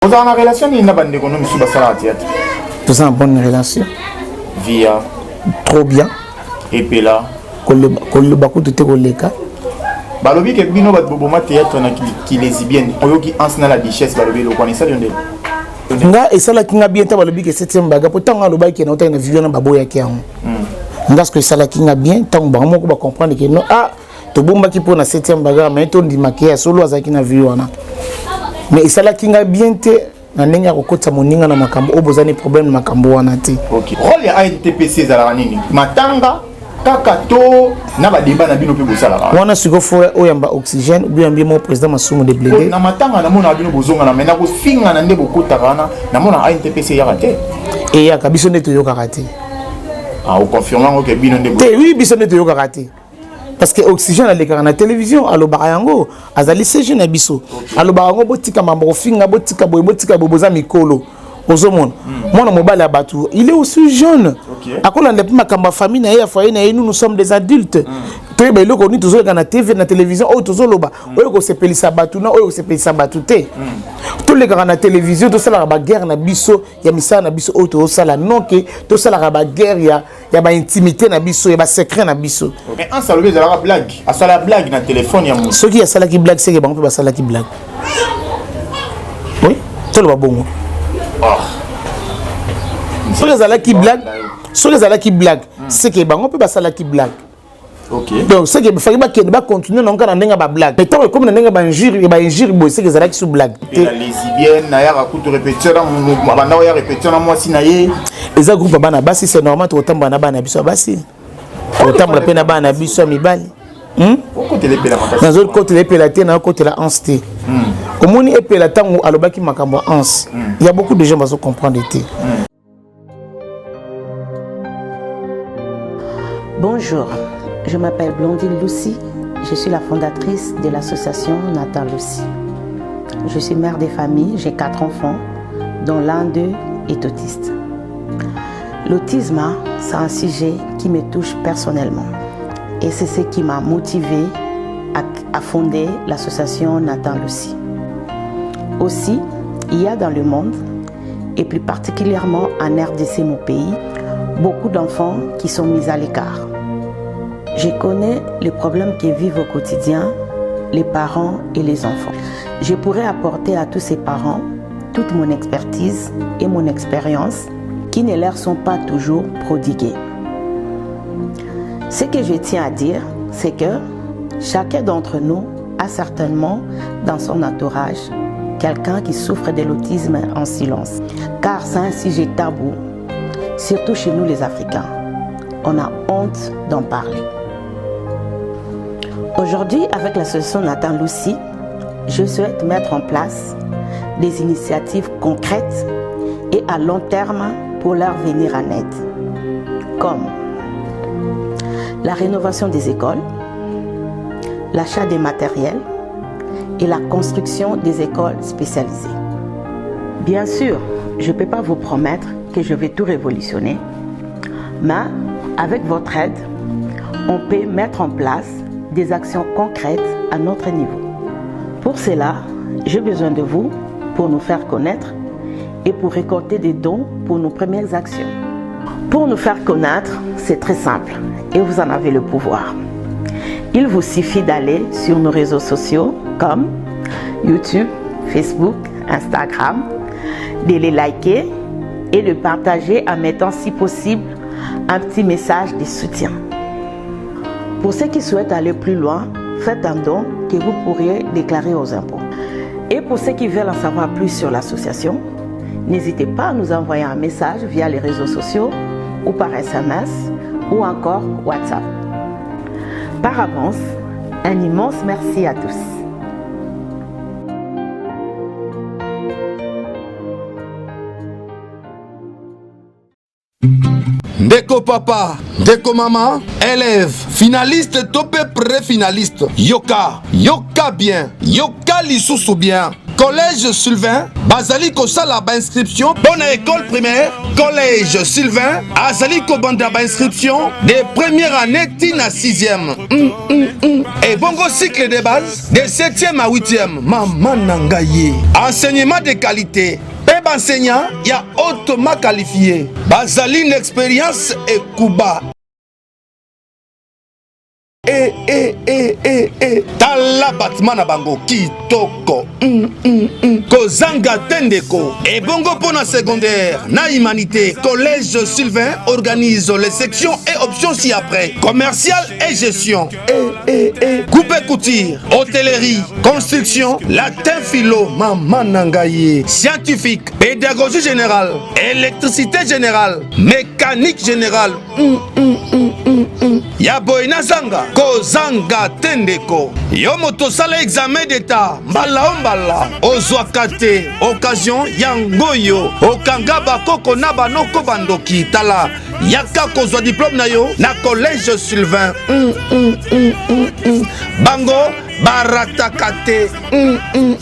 Ozala na relation nini na bandeko no misusu basalaka théâtre? Toza na bonne relation. Via. Trop bien. Epela. Koloba kutu te koleka. Balobi ke bino bato boboma théâtre na kilesibienne. Oyoki Hans na la duchesse balobi eloko wana esali yo ndenge? Nga esalaki nga bien ta balobi ke 7e baga po ntango alobaki ke nautaki na video na baboyaki yango. Nga siko esalaki nga bien ntango bango moko ba comprendre ke non ah tobombaki mpo na 7e bagarre mais tondimaki ya solo azalaki na vie wana mais esalaki ngai bien te na ndenge ya kokotisa moninga na makambo oyo bozani problème na makambo wana te. Okay. Role ya ANTPC ezalaka nini? Matanga kaka to na badeba na bino mpe bosalaka wana? Sikoyo fo oyamba oxygène obi oyambi mo président Masumu de Blende. Na matanga namonaka bino bozongana, mai na kofingana nde bokotaka wana, namona ANTPC eyaka te. Eyaka, biso nde toyokaka te. Ah, oconfirme yango ke bino nde te? Oui, biso nde toyokaka te parce que oxygène alekaka na télévision, alobaka yango, azali CG na biso, alobaka yango: botika mambo kofinga, botika boye, botika boye, boza mikolo. Ozomona mwana mobali ya bato, il est aussi jeune, akolanda mpe makambo ya famille na ye, ya foyer na ye. Nous, nous sommes des adultes, toyeba eloko nini tozoleka na TV, na télévision, oyo tozoloba, oyo kosepelisa bato na oyo kosepelisa bato te. Tolekaka na télévision, tosalaka baguerre na biso ya misala na biso oyo tozosala, non ke tosalaka baguerre ya baintimité na biso, ya basecret na biso. Mais Anse alobi ezalaka blague, asala blague na telefone ya moto. Soki asalaki blague, seke bango mpe basalaki blague. Oui, toloba bongo. Soki ezalaki blague, soki ezalaki blague, seke bango mpe basalaki blague. Donc seke faki bakende bacontinue nango kaka na ndenge ya bablague, mais ntango ekomi na ndenge ya bainjure, bainjure boye, seke ezalaki su blague te. La lesbienne nayaka kutu répétition na banda oya répétition na mwasi na ye. Eza groupe ya bana basi, c'est normal. Tokotambola na bana na biso ya basi, tokotambola mpe na bana na biso ya mibali. Okotela Epela makasi. Nazokotela Epela te, nazokotela Anse te. Omoni Epela, ntango alobaki makambo ya Anse, il y a beaucoup de gens bazocomprendre te. Bonjour, je m'appelle Blondine Lucie, je suis la fondatrice de l'association Nathan Lucie. Je suis mère de famille, j'ai quatre enfants, dont l'un d'eux est autiste. L'autisme, c'est un sujet qui me touche personnellement. Et c'est ce qui m'a motivée à fonder l'association Nathan Lucie. Aussi, il y a dans le monde, et plus particulièrement en RDC, mon pays, beaucoup d'enfants qui sont mis à l'écart. Je connais les problèmes que vivent au quotidien les parents et les enfants. Je pourrais apporter à tous ces parents toute mon expertise et mon expérience qui ne leur sont pas toujours prodiguées. Ce que je tiens à dire, c'est que chacun d'entre nous a certainement dans son entourage quelqu'un qui souffre de l'autisme en silence. Car c'est un sujet tabou, surtout chez nous les Africains. On a honte d'en parler. Aujourd'hui, avec l'association Nathan Lucie, je souhaite mettre en place des initiatives concrètes et à long terme pour leur venir en aide, comme la rénovation des écoles, l'achat des matériels et la construction des écoles spécialisées. Bien sûr, je ne peux pas vous promettre que je vais tout révolutionner, mais avec votre aide, on peut mettre en place des actions concrètes à notre niveau. Pour cela, j'ai besoin de vous pour nous faire connaître et pour récolter des dons pour nos premières actions. Pour nous faire connaître, c'est très simple et vous en avez le pouvoir. Il vous suffit d'aller sur nos réseaux sociaux comme YouTube, Facebook, Instagram, de les liker et de partager en mettant si possible un petit message de soutien. Pour ceux qui souhaitent aller plus loin, faites un don que vous pourriez déclarer aux impôts. Et pour ceux qui veulent en savoir plus sur l'association, n'hésitez pas à nous envoyer un message via les réseaux sociaux ou par SMS ou encore WhatsApp. Par avance, un immense merci à tous. Ndeko papa, ndeko mama, élève, finaliste to mpe pré-finaliste, yoka, yoka bien, yoka lisusu bien. Collège Sylvain bazali kosala ba inscription mpo na école primaire. Collège Sylvain azali kobanda ba inscription de première année ti na sixième. Ebongo cycle de base de 7e à 8e. Mama na ngai ye, enseignement de qualité mpe baenseignant ya hautement qualifié bazali na expérience ekuba. E, e, e, e, e. Tala batima na bango kitoko. Kozanga te ndeko. Ebongo mpo na secondaire na humanité, Collège Sylvain organise les sections et options ci-après: commercial et gestion, e, e, e. Coupe et couture, hôtellerie, construction, latin philo, mama na ngai ye, scientifique, pédagogie générale, électricité générale, mécanique générale. Ya boye nazanga kozanga te ndeko. Yo moto osala examen d'état mbala o mbala ozwaka te occasion yango, yo okanga bakoko na banoko bandoki. Tala, yaka kozwa diplôme na yo na Collège Sylvain. Bango barataka te.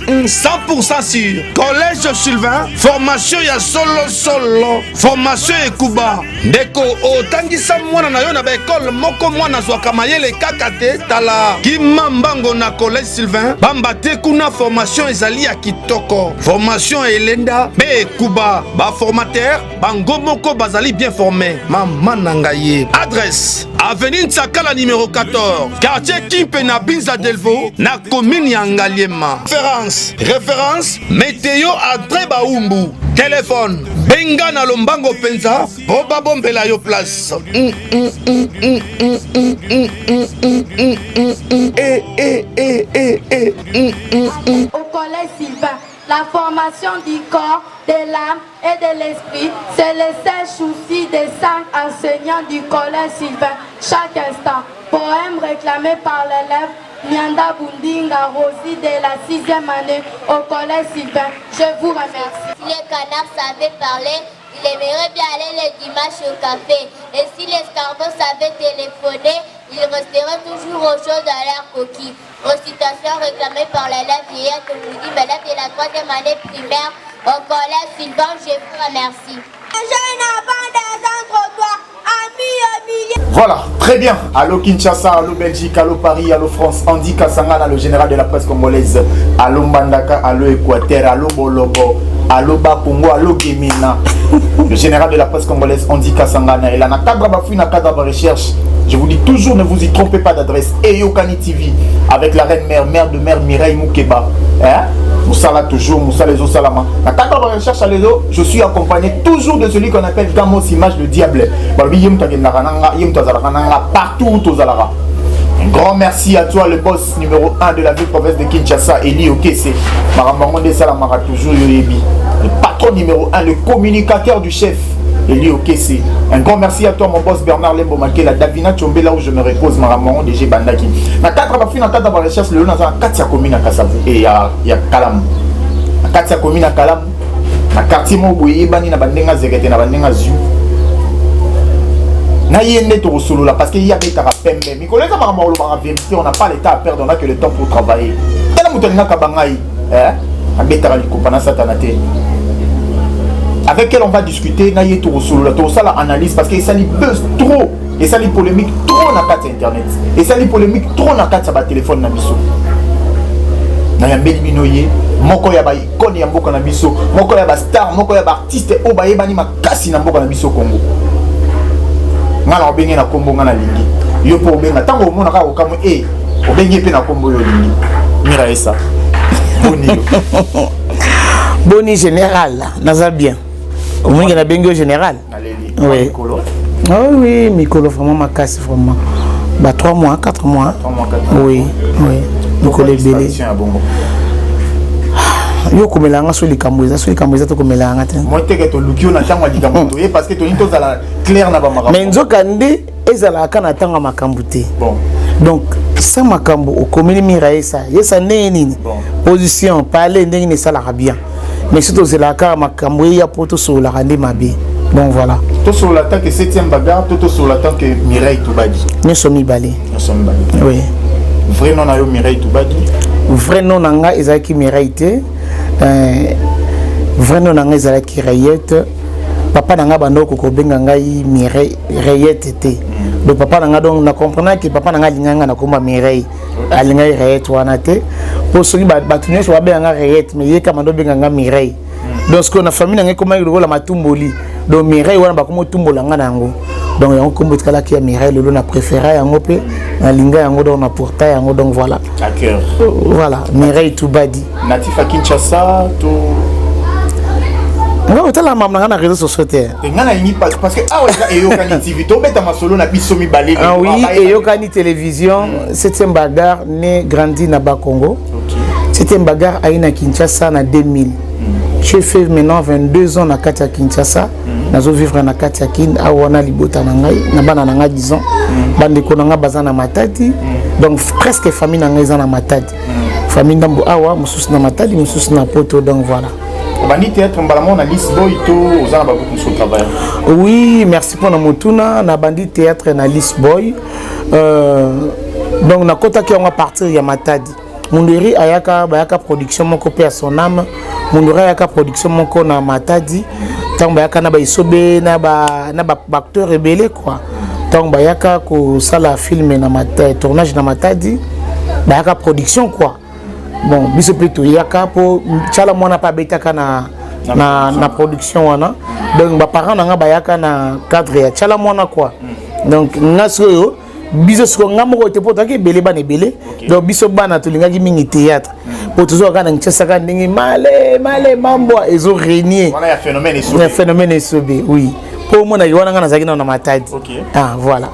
100% sûr. Collège Sylvain, formation ya solosolo, formation ekuba. Ndeko, otangisa mwana na yo na baekole moko, mwana azwaka mayele kaka te. Tala, kima mbango na Collège Sylvain, pamba te kuna formation ezali ya kitoko, formation elenda mpe ekuba. Baformateur bango moko bazali bien formé. Mama na ngai ye, adresse: avenue Ntsakala numéro 14, quartier Kimpe, na Binza Delvaux, na commune ya Ngaliema. Référence météo Adré Baumbu. Telefone, benga na lombango mpenza mpo babombela yo place. E, e, e, e, e. Au collège Sylvain, la formation du corps, de l'âme et de l'esprit, c'est le seul souci des cinq enseignants du collège Sylvain chaque instant. Poème réclamé par l'élève Nyanda Bundinga Rosie de la sixième année au collège Sylvain. Je vous remercie. Si les canards savaient parler, il aimerait bien aller le dimanche au café. Et si l'escargot savait téléphoner, il resterait toujours au chaud dans leur coquille. Récitation réclamée par l'élève Yaya Tomoudi, élève de la troisième année primaire au collège Sylvain. Je vous remercie. Jeune enfant dans un trottoir, ami au milieu. Voilà, très bien. Allô Kinshasa, allô Belgique, allô Paris, allô France. Andy Kassangana, le général de la presse congolaise. Allô Mbandaka, allô Équateur, allô Bolobo, allô Bakongo, allô Gemena. Le général de la presse congolaise, Andy Kassangana. Et là, na cadre ba na cadre ba recherche. Je vous dis toujours, ne vous y trompez pas d'adresse. Eyokani TV, avec la reine mère, mère de mère Mireille Moukeba. Hein? Moussala toujours, Moussala les Salama. Na cadre ba recherche, je suis accompagné toujours de celui qu'on appelle Gamos Image, le diable. Balobi, yem tagendaka nanga, yem tazalaka nanga, partout où tozalaka. Un grand merci à toi, le boss numéro 1 de la ville province de Kinshasa, Eli Okese. Marambango Salamara, toujours Yoyebi. Le patron numéro 1, le communicateur du chef, Eli Okese. Un grand merci à toi, mon boss Bernard Lembo Makela, Davina Tchombe, là où je me repose, Marambango DG Bandaki. Na 4 ba na 4 ba recherche, le na 4 ya commune à Kasavu et ya Kalamu. Na 4 ya commune à Kalamu. Na quartier mo boye bani na bandenga zekete na bandenga zu. Na ye nde tokosolola parce que ye abetaka pembe. Mikolo eza makambo olobaka vérité, on n'a pas le temps à perdre, on a que le temps pour travailler. Tala moto alingaka bangai, eh? Abetaka likopa na satana te. Avec elle on va discuter, na ye tokosolola, tokosala analyse parce que esali buzz trop, esali polémique trop na kati ya internet, esali polémique trop na kati ya batelefone na biso. Nayambeli bino ye moko ya baicône ya mboka na biso, moko ya bastar, moko ya baartiste oyo bayebani makasi na mboka na biso Congo. Nga na obenge na nkombo nga nalingi, yo mpo obenga ntango omona kaka okamwe e obengi mpe na nkombo oyo olingi. Mira Esa, boni yo? Boni général, naza bien. Omongi nabengi yo général. Naleli. Oui. Mikolo. Ah oui, mikolo vraiment makasi, vraiment ba 3 mois, 4 mois. 3 mois, 4 mois. Oui, mikolo ebele. Distraction ya bongo. Yo komela nga so likambo eza, so likambo eza, tokomela yanga te. Moi teke toluki yo na ntango ya likambo toye parce que tolingi tozala clair na bamakambo. Mais nzoka nde ezalaka na ntango ya makambo te. Bon. Donc sa makambo okomeli Mira Yesa yesa ndenge nini? Bon. Position parle ndenge nini esalaka bien, mais soki tozelaka kaka makambo eya po tosololaka nde mabe. Donc voilà. Tosolola tant que 7e bagarre to tosolola tant que Mireille Toubadi? Nyonso mibale. Nyonso mibale. Oui. Vrai nom na yo, Mireille Toubadi? Vrai nom na nga ezalaki Mireille te. Vrai nom na ngai ezalaki Rayette. Papa na ngai banda okoka kobenga ngai Mireille Rayette te. Donc papa na ngai, donc na comprendre que papa na ngai alingaki ngai na komba Mireille, alingaki Rayette wana te, mpo soki bato nyonso babenga ngai Rayette, mais ye kama ndo obenga ngai Mireille. Donc sikoyo na famille na ngai ekomaki lokola matumboli. Donc Mireille wana bakoma otumbola ngai na yango. Donc yango kombo etikalaki ya Mireille. Lelo na préféra yango mpe nalinga yango, donc na porta yango. Donc voilà. À cœur. Voilà, Mireille Tubadi. Natif à Kinshasa to? Nga otala mamu na ngai na réseau sociaux te. Nga nalingi parce que awa eza Eyokani TV, tobeta masolo na biso mibale. Ah oui, Eyokani Télévision. Septième Bagarre, né, grandi na Bakongo. Septième Bagarre ayi na Kinshasa na 2000. J'ai fait maintenant 22 ans na kati ya Kinshasa. Nazovivre na kati ya Kin awa wana, libota na ngai na bana na ngai, disons bandeko na ngai baza na Matadi. Donc presque famille na ngai eza na Matadi. Famille ndambo awa, mosusu na Matadi, mosusu na Poto. Donc voilà. Obandi théâtre mbala moko na Lisboy to oza na bagroupe mosusu travail? Oui, merci mpona motuna. Nabandi théâtre na Lisboy. Donc nakotaki yango à partir ya Matadi. Munderi ayaka, bayaka production moko mpe ya son âme. Munderi ayaka production moko na Matadi. Ntango bayaka na baisobe na baacteur ebele quoi, ntango bayaka kosala film na tournage na Matadi, bayaka production quoi. Bon, biso mpe toyaka mpo Tiala Mwana mpe abetaka na production wana. Donc baparent na nga bayaka na cadre ya Tiala Mwana quoi. Donc nga sikoyo, biso sikoyo, nga moko te, mpo tozalaki ebele, bana ebele. Donc biso bana tolingaki mingi théâtre, mpo tozwaka na Kinshasa kaka ndenge male male mambwa ezo régner. Wana ya phénomène Esobe. Ya phénomène Esobe, oui. Mpo omonaki wana nga nazalaki nano na Matadi. Ah voilà,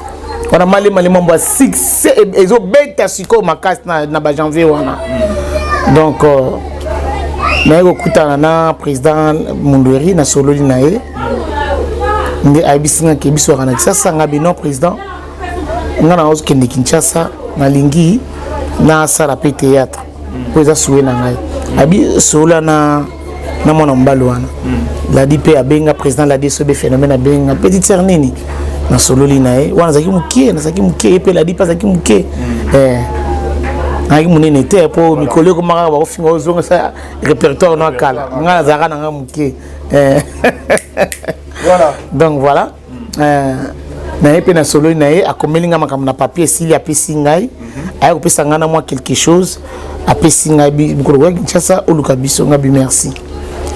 wana male male mambo ya succès ezobeta sikoyo makasi na bajanvier wana. Donc naye kokutana na président Mundweri, nasololi na ye nde ayebisi nga ke biso waka na Kinshasa. Nga bino président, nga na ozokende Kinshasa, nalingi nasala mpe théâtre mpo eza souhait na ngai. Abi solola na mwana mobali wana Ladi. Mpe abenga président Ladi Esobe phénomène, abenga petite sœur nini, nasololi na ye wana. Azalaki mokie, nazalaki mokie, ye mpe Ladi mpe azalaki mokie. Nazalaki monene te, mpo mikolo ekomaka bakofinga ozongisa répertoire no akala. Ngai nazalaka na ngai mokie. Donc voilà, na ye mpe nasololi na ye, akomeli ngai makambo na papier, esili, apesi ngai. Aya kopesa ngai na mwa quelque chose, apesi ngai mokolo koya Kinshasa, oluka biso. Ngai bi merci.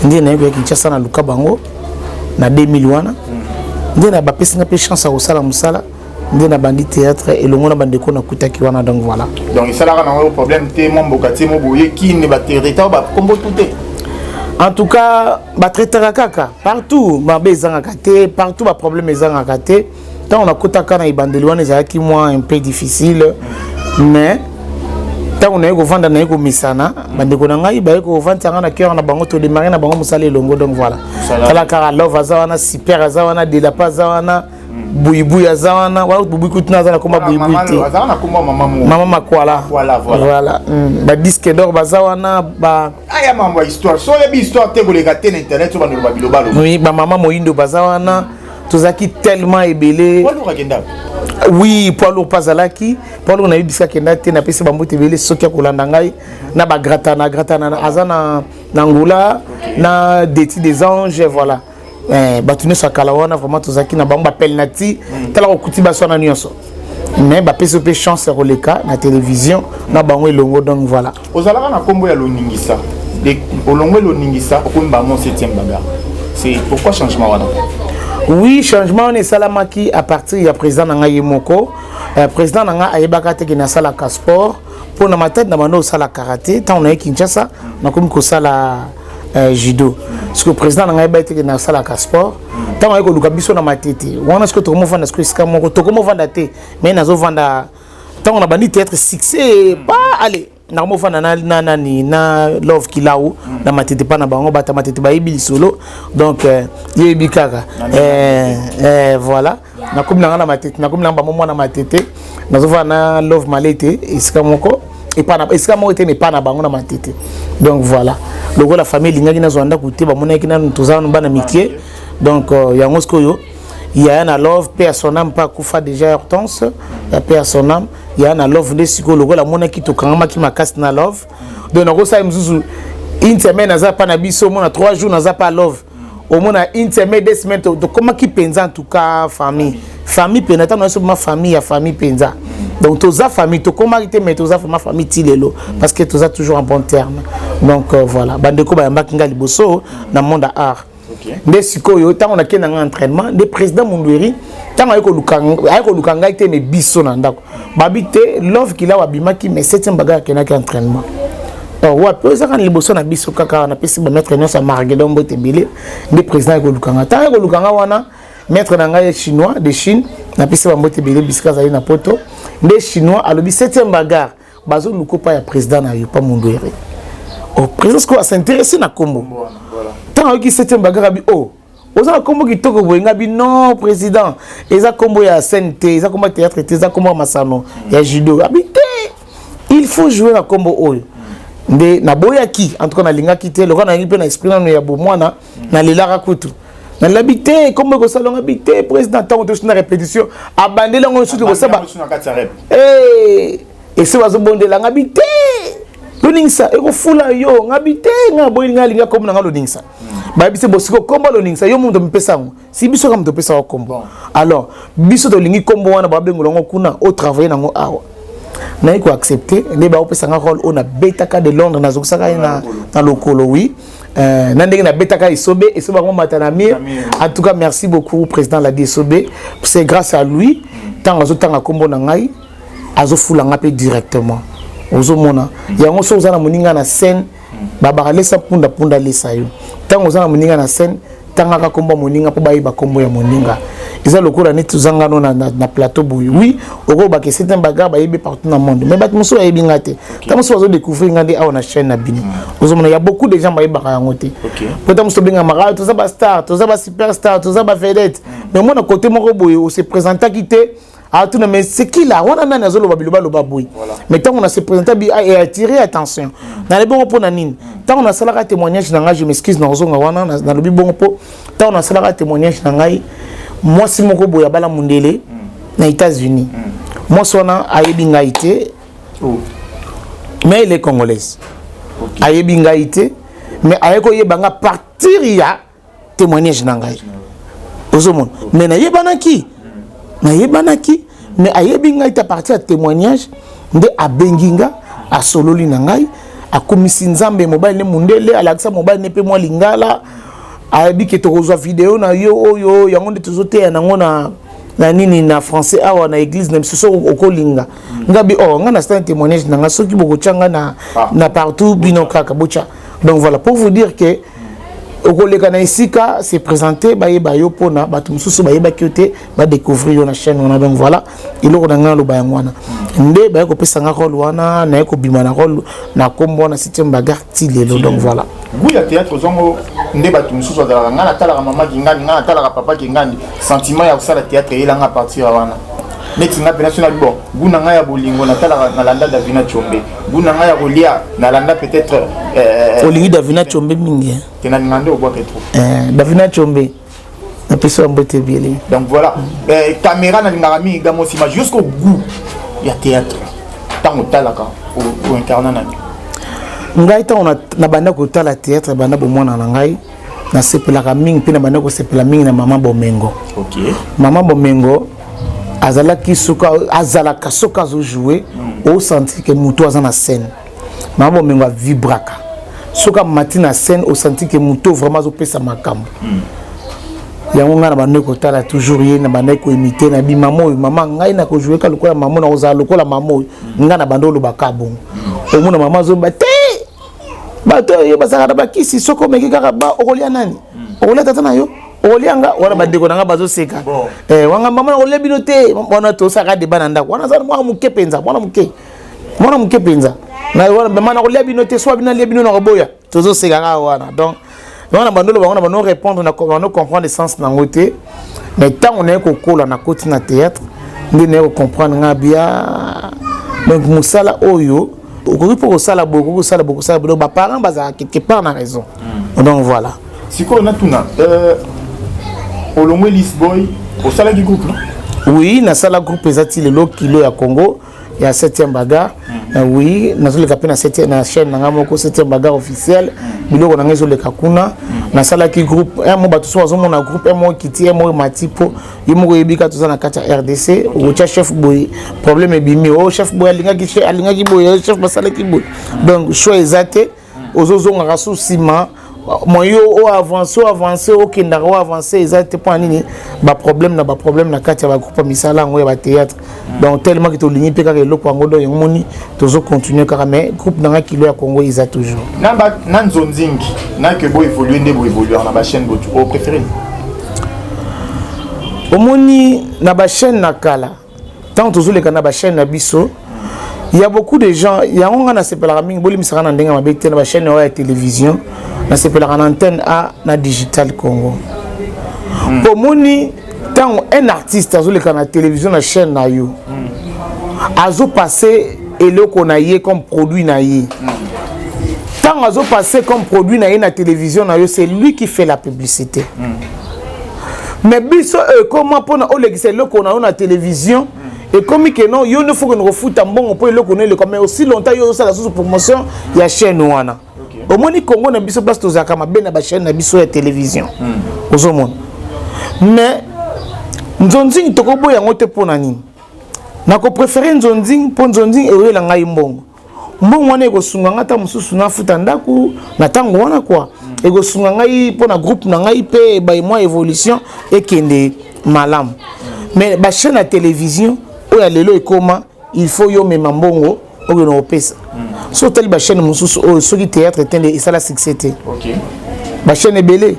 Nde naye koya Kinshasa, naluka bango na 2000 wana. Nde na bapesi ngai mpe chance ya kosala mosala, nde nabandi théâtre elongo na bandeko nakutaki wana. Donc voilà. Donc esalaka nango problème te, mwa mboka tie mo boye kini baterritoire bakombo tu te? En tout cas, batraitaka kaka partout, mabe ezangaka te partout, baproblème ezangaka te. Ntango nakotaka na ebandeli wana, ezalaki mwa un peu difficile, mais ntango naye kovanda, naye komisana, bandeko na ngai baye kovandisa ngai na cœur na bango, todémarrer na bango mosala elongo. Donc voilà, tala kaka, Love aza wana, Super aza wana, Delapa aza wana, Buibui aza wana. Wana Buibui kutu aza na komba Buibui te. Mama Makwala, voilà. Badisque d'or baza wana ba Aya mambo ya histoire, so oyebi histoire te, koleka te na internet so bandolo babiloba. Oui, bamama Moyindo baza wana. Tozalaki tellement ebele. Oui, poids lourd mpe azalaki. Poids lourd nayebi bisika akenda te. Napesi bambote ebele soki akolanda ngai na bagratana gratana aza na Ngula na Deti des Anges. Voilà, bato nyonso ya kala wana, vraiment tozalaki na bango bapele na ti. Tala kokuti baso wana nyonso, mais bapesi mpe chance ya koleka na télévision na bango elongo. Donc voilà. Ozalaka na nkombo ya Loningisa, olongo Eloningisa, okomi bamo Septième Bagarre. C'est pourquoi changement wana? Oui, changement wana esalamaki à partir ya président na ngai ye moko. Président na ngai ayebaka te ke nasalaka sport, mpo na Matadi na bando osala karaté. Ntango naye Kinshasa, nakomi kosala judo. Sikoyo président na ngai ayebaki te ke nasalaka sport. Ntango aye koluka biso na Matete wana, sikoyo tokomofanda sikoyo esika moko, tokomofanda te, mais nazovanda. Ntango na bandi théâtre, succès pa, allez, nakomofanda na nani, na Love Kilau na Matete, mpa na bango. Bato ya Matete bayebi lisolo. Donc yebi kaka, voilà, nakomi na nga na Matete, nakomi na bango mwana Matete, nazovanda na Love Malete esika moko, esika moko te, mais epa na bango na Matete. Donc voilà, lokola famille elingaki nazwa ndako te, bamonaki nanu toza nanu bana mike. Donc yango sikoyo yaya na Love mpe ya son âme, mpe akufa déjà, Hortense ya mpe ya son âme, yaya na Love nde sikoyo lokola amonaki tokangamaki makasi na Love. Donc nakosala mosusu Une semaine aza pa na biso, omona 3 jours naza pa Love, omona une semaine, 2 semaines, tokomaki mpenza. En tout cas famille, famille mpenza. Ntango nyonso ma famille ya famille mpenza. Donc toza famille, tokomaki te, mais toza vraiment famille ti lelo, parce que toza toujours en bon terme. Donc voilà, bandeko bayambaki nga liboso na monde ya art. Nde sikoyo ntango nakende nanga entraînement, nde président Mundweri, ntango aye koluka ngai te, me biso na ndako babi te, Love Kilawa abimaki, mais septième bagarre akendaki entraînement. Wapi oyo ezaka na liboso na biso kaka. Napesi bamaître nyonso ya Margedon mbote ebele. Nde président aye koluka nga. Ntango aye koluka nga wana, maître na ngai chinois de Chine, napesi bambote ebele bisika azali na Poto. Nde chinois alobi: septième bagarre, bazoluka pa ya président na yo, pa Mundweri. Oh, président sikoyo as'intéresse na kombo. Ntango ayoki septième bagarre, abi: oh, oza na kombo kitoko boye. Nga bi: non président, eza kombo ya scène te, eza kombo ya théâtre te, eza kombo ya masano ya judo. Abi: te, il faut jouer na kombo oyo. Nde naboyaki, en tout cas nalingaki te. Lokola nalingi mpe na esprit nano ya bomwana, nalelaka kutu, nalabi te, kombo ekosalonga bi te président. Ntango tosi na répétition, abandeli yango suki kosaba ese, bazobondela nga bi te: loningisa ekofula yo. Nga bi te, nga boyi, nga alinga kombo na nga loningisa. Bayebi se bosiko kombo loningisa, yo moto mipesa yango, si biso kaka moto opesaka kombo. Alors biso tolingi kombo wana, babengola yango kuna, otravaille nango awa. Naye koaccepte, nde baopesanga rôle oyo nabetaka de Londres, nazokisaka ye na lokolo. Oui, na ndenge nabetaka Esobe, Esobe yango mata na mire. En tout cas merci beaucoup président Ladi Esobe, c'est grâce à lui. Ntango azotanga nkombo na ngai, azofula nga mpe directement. Ozomona yango, soki oza na moninga na scène, babaka lesa mpunda, mpunda lesa yo. Ntango oza na moninga na scène, tangaka nkombo ya moninga mpo bayeba nkombo ya moninga. Eza lokola neti toza ngano na plateau boye. Oui, okobaka certain bagarre bayebi partout na monde, mais bato mosusu bayebi nga te. Ntango mosusu bazodécouvrir nga nde awa na chaîne na bino. Ozomona, ya beaucoup de gens bayebaka yango te. Po ntango mosusu tobengamaka, toza bastar, toza basuperstar, toza bavedette, mais omona côté moko boye ose présentaki te, atuna: mais c'est qui là wana? Nani azoloba biloba loba boye? Mais ntango na se présente bi attirer attention, nalobi bongo mpo na nini? Ntango nasalaka témoignage na ngai, je m'excuse, nazonga wana, nalobi bongo mpo ntango nasalaka témoignage na ngai, mwasi moko boye abala mondele na États-Unis. Mwasi wana ayebi ngai te, mais elle est congolaise. Ayebi ngai te, mais aye koyeba nga partir ya témoignage na ngai. Ozomona, mais nayebanaki, nayebanaki, mais ayebi ngai te. À partir ya témoignage nde abengi nga, asololi na ngai, akomisi Nzambe. Mobali ne mundele, alakisa mobali ne mpe mwa lingala. Ayebi ke tokozwa video na yo oyo, yango nde tozoteya nango na nini na français awa na église na biso. Soki okolinga nga bi, oh, nga na sala témoignage na nga, soki bokotya nga na partout, bino kaka botya. Donc voilà, pour vous dire que okoleka na esika, se présenter, bayeba yo, mpona bato mosusu bayebaki yo te, badécouvrir yo na chaîne wana. Donc voilà, eloko na ngai naloba yango wana. Nde baye kopesa nga rôle wana, naye kobima na rôle na kombo wana septième bagarre ti lelo. Donc voilà. Goût ya théâtre ozongo nde bato mosusu bazalaka: ngai natalaka mama Kingandi, ngai natalaka papa Kingandi. Sentiment ya kosala théâtre eyelanga à partir ya wana. Neti nga mpena so na bon goût na ngai ya bolingo, natalaka, nalanda Davina Chombe. Goût na ngai ya kolia, nalanda peut-être Olingi Davina Chombe mingi? Te, nalinga nde obwaka trop. Davina Chombe, napesi wa mbote ebele. Donc voilà, caméra nalingaka mingi gamo nsima jusqu'au goût ya théâtre. Ntango otalaka, oincarna nani? Ngai ntango nabanda kotala théâtre, banda bomwana na ngai, nasepelaka mingi mpe nabanda kosepela mingi na mama Bomengo. Mama Bomengo azalaki, soki azalaka, soki azojoue, osentir ke moto aza na scène. Mama Bomengo avibraka soki amati na scène, osentir ke moto vraiment azopesa makambo. Yango ngai na bandaki kotala toujours ye, na bandaki koimite na bi mama oyo: mama, ngai nakojoue ka lokola mama, nakozala lokola mama oyo. Ngai na banda olobaka bongo. Omona mama azoba te, bato oyo bazalaka na bakisi, soki omeki kaka ba okolia nani, okolia tata na yo, okolia nga wana. Bandeko na nga bazoseka wanga: mama, nakolia bino te. Wana tosaka débat na ndako wana, aza mwana moke mpenza, mwana moke, mwana moke mpenza. Mama, nakolia bino te, so bino alia bino, nakoboya. Tozoseka kaka wana. Donc wana bandolo bango na bano répondre na bano comprendre sens nango te. Mais ntango naye kokola, nakoti na théâtre, nde naye kocomprendre nga bia. Donc mosala oyo okoki mpo kosala boye, okoki kosala boye, kosala boye. Donc baparent bazalaka quelque part na raison. Donc voilà. Sikoyo natuna, olongwe Lisboy, osalaki groupe, non? Oui, nasala groupe, eza ti lelo, Kilo ya Congo. ya 7e bagarre. Oui, nazoleka mpe na 7 na chaîne na ngai moko, 7e bagarre officielle. Biloko na ngai ezoleka kuna. Nasalaki groupe mo bato so bazomona groupe mo ekiti, mo emati, mpo ye moko oyebi kaka toza na kati ya RDC. Okotya chef boye, problème ebimi: o chef boye alingaki boye, chef basalaki boye. Donc choix eza te, ozozongaka su nsima. Moyo o avance, o avance, okendaka, o avance eza te. Mpo na nini? Baproblème na baproblème na kati ya bagroupe ya misala yango ya bathéâtre. Donc tellement ke tolingi mpe kaka eloko yango, donc yango moni tozocontinue kaka. Mais groupe na nga Kilo ya Congo eza toujours. Na nzonzingi na ke boévolue nde boévoluer na bachaîne, botu opréféré? Omoni, na bachaîne na kala, ntango tozoleka na bachaîne na biso, il y a beaucoup de gens. Yango nga nasepelaka mingi, bolimisaka na ndenge mabe te, na bachaîne oyo ya télévision, nasepelaka na Antenne A na Digital Congo. Mpo omoni, ntango un artiste azoleka na télévision, na chaîne na yo, azopasse eloko na ye comme produit na ye. Ntango azopasse comme produit na ye na télévision na yo, c'est lui qui fait la publicité. Mais biso ekoma mpona olekisa eloko na yo na télévision, ekomi ke non, yo nde faut kende kofuta mbongo mpo eloko no eleka. Mais aussi longtemps yo osala susu promotion ya chaîne wana, omoni Congo na biso, place tozalaka mabe na bachaîne na biso ya télévision, ozomona. Mais nzonzingi tokoboya yango te. Mpo na nini nakopréféré nzonzingi? Mpo nzonzingi eoyela ngai mbongo. Mbongo wana ekosunga ngai ata mosusu nafuta ndako na ntango wana kua, ekosunga ngai mpo na groupe na ngai mpe mwa évolution ekende malamu. Mais bachaîne ya télévision oyo ya lelo ekoma, il faut yo mema mbongo okende kopesa. So otali bachaîne mosusu oyo, soki théâtre te nde esala succès te. Bachaîne ebele,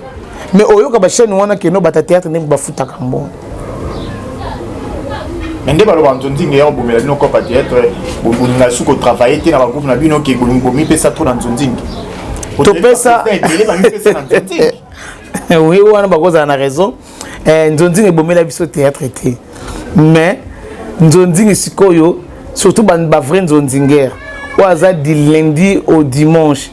mais oyoka bachaîne wana keno bata théâtre ndenge bafutaka mbongo. Mais nde baloba nzonzingi ya kobomela bino kopa théâtre, bolinga su kotravaille te na bagroupe na bino, ke bomipesa trop na nzonzingi. Ebele bamipesa na nzonzingi. Oui, wana bakozala na raison. Nzonzingi ebomela biso théâtre te, mais nzonzingi sikoyo, surtout bavrai nzonzingere oyo aza du lundi au dimanche,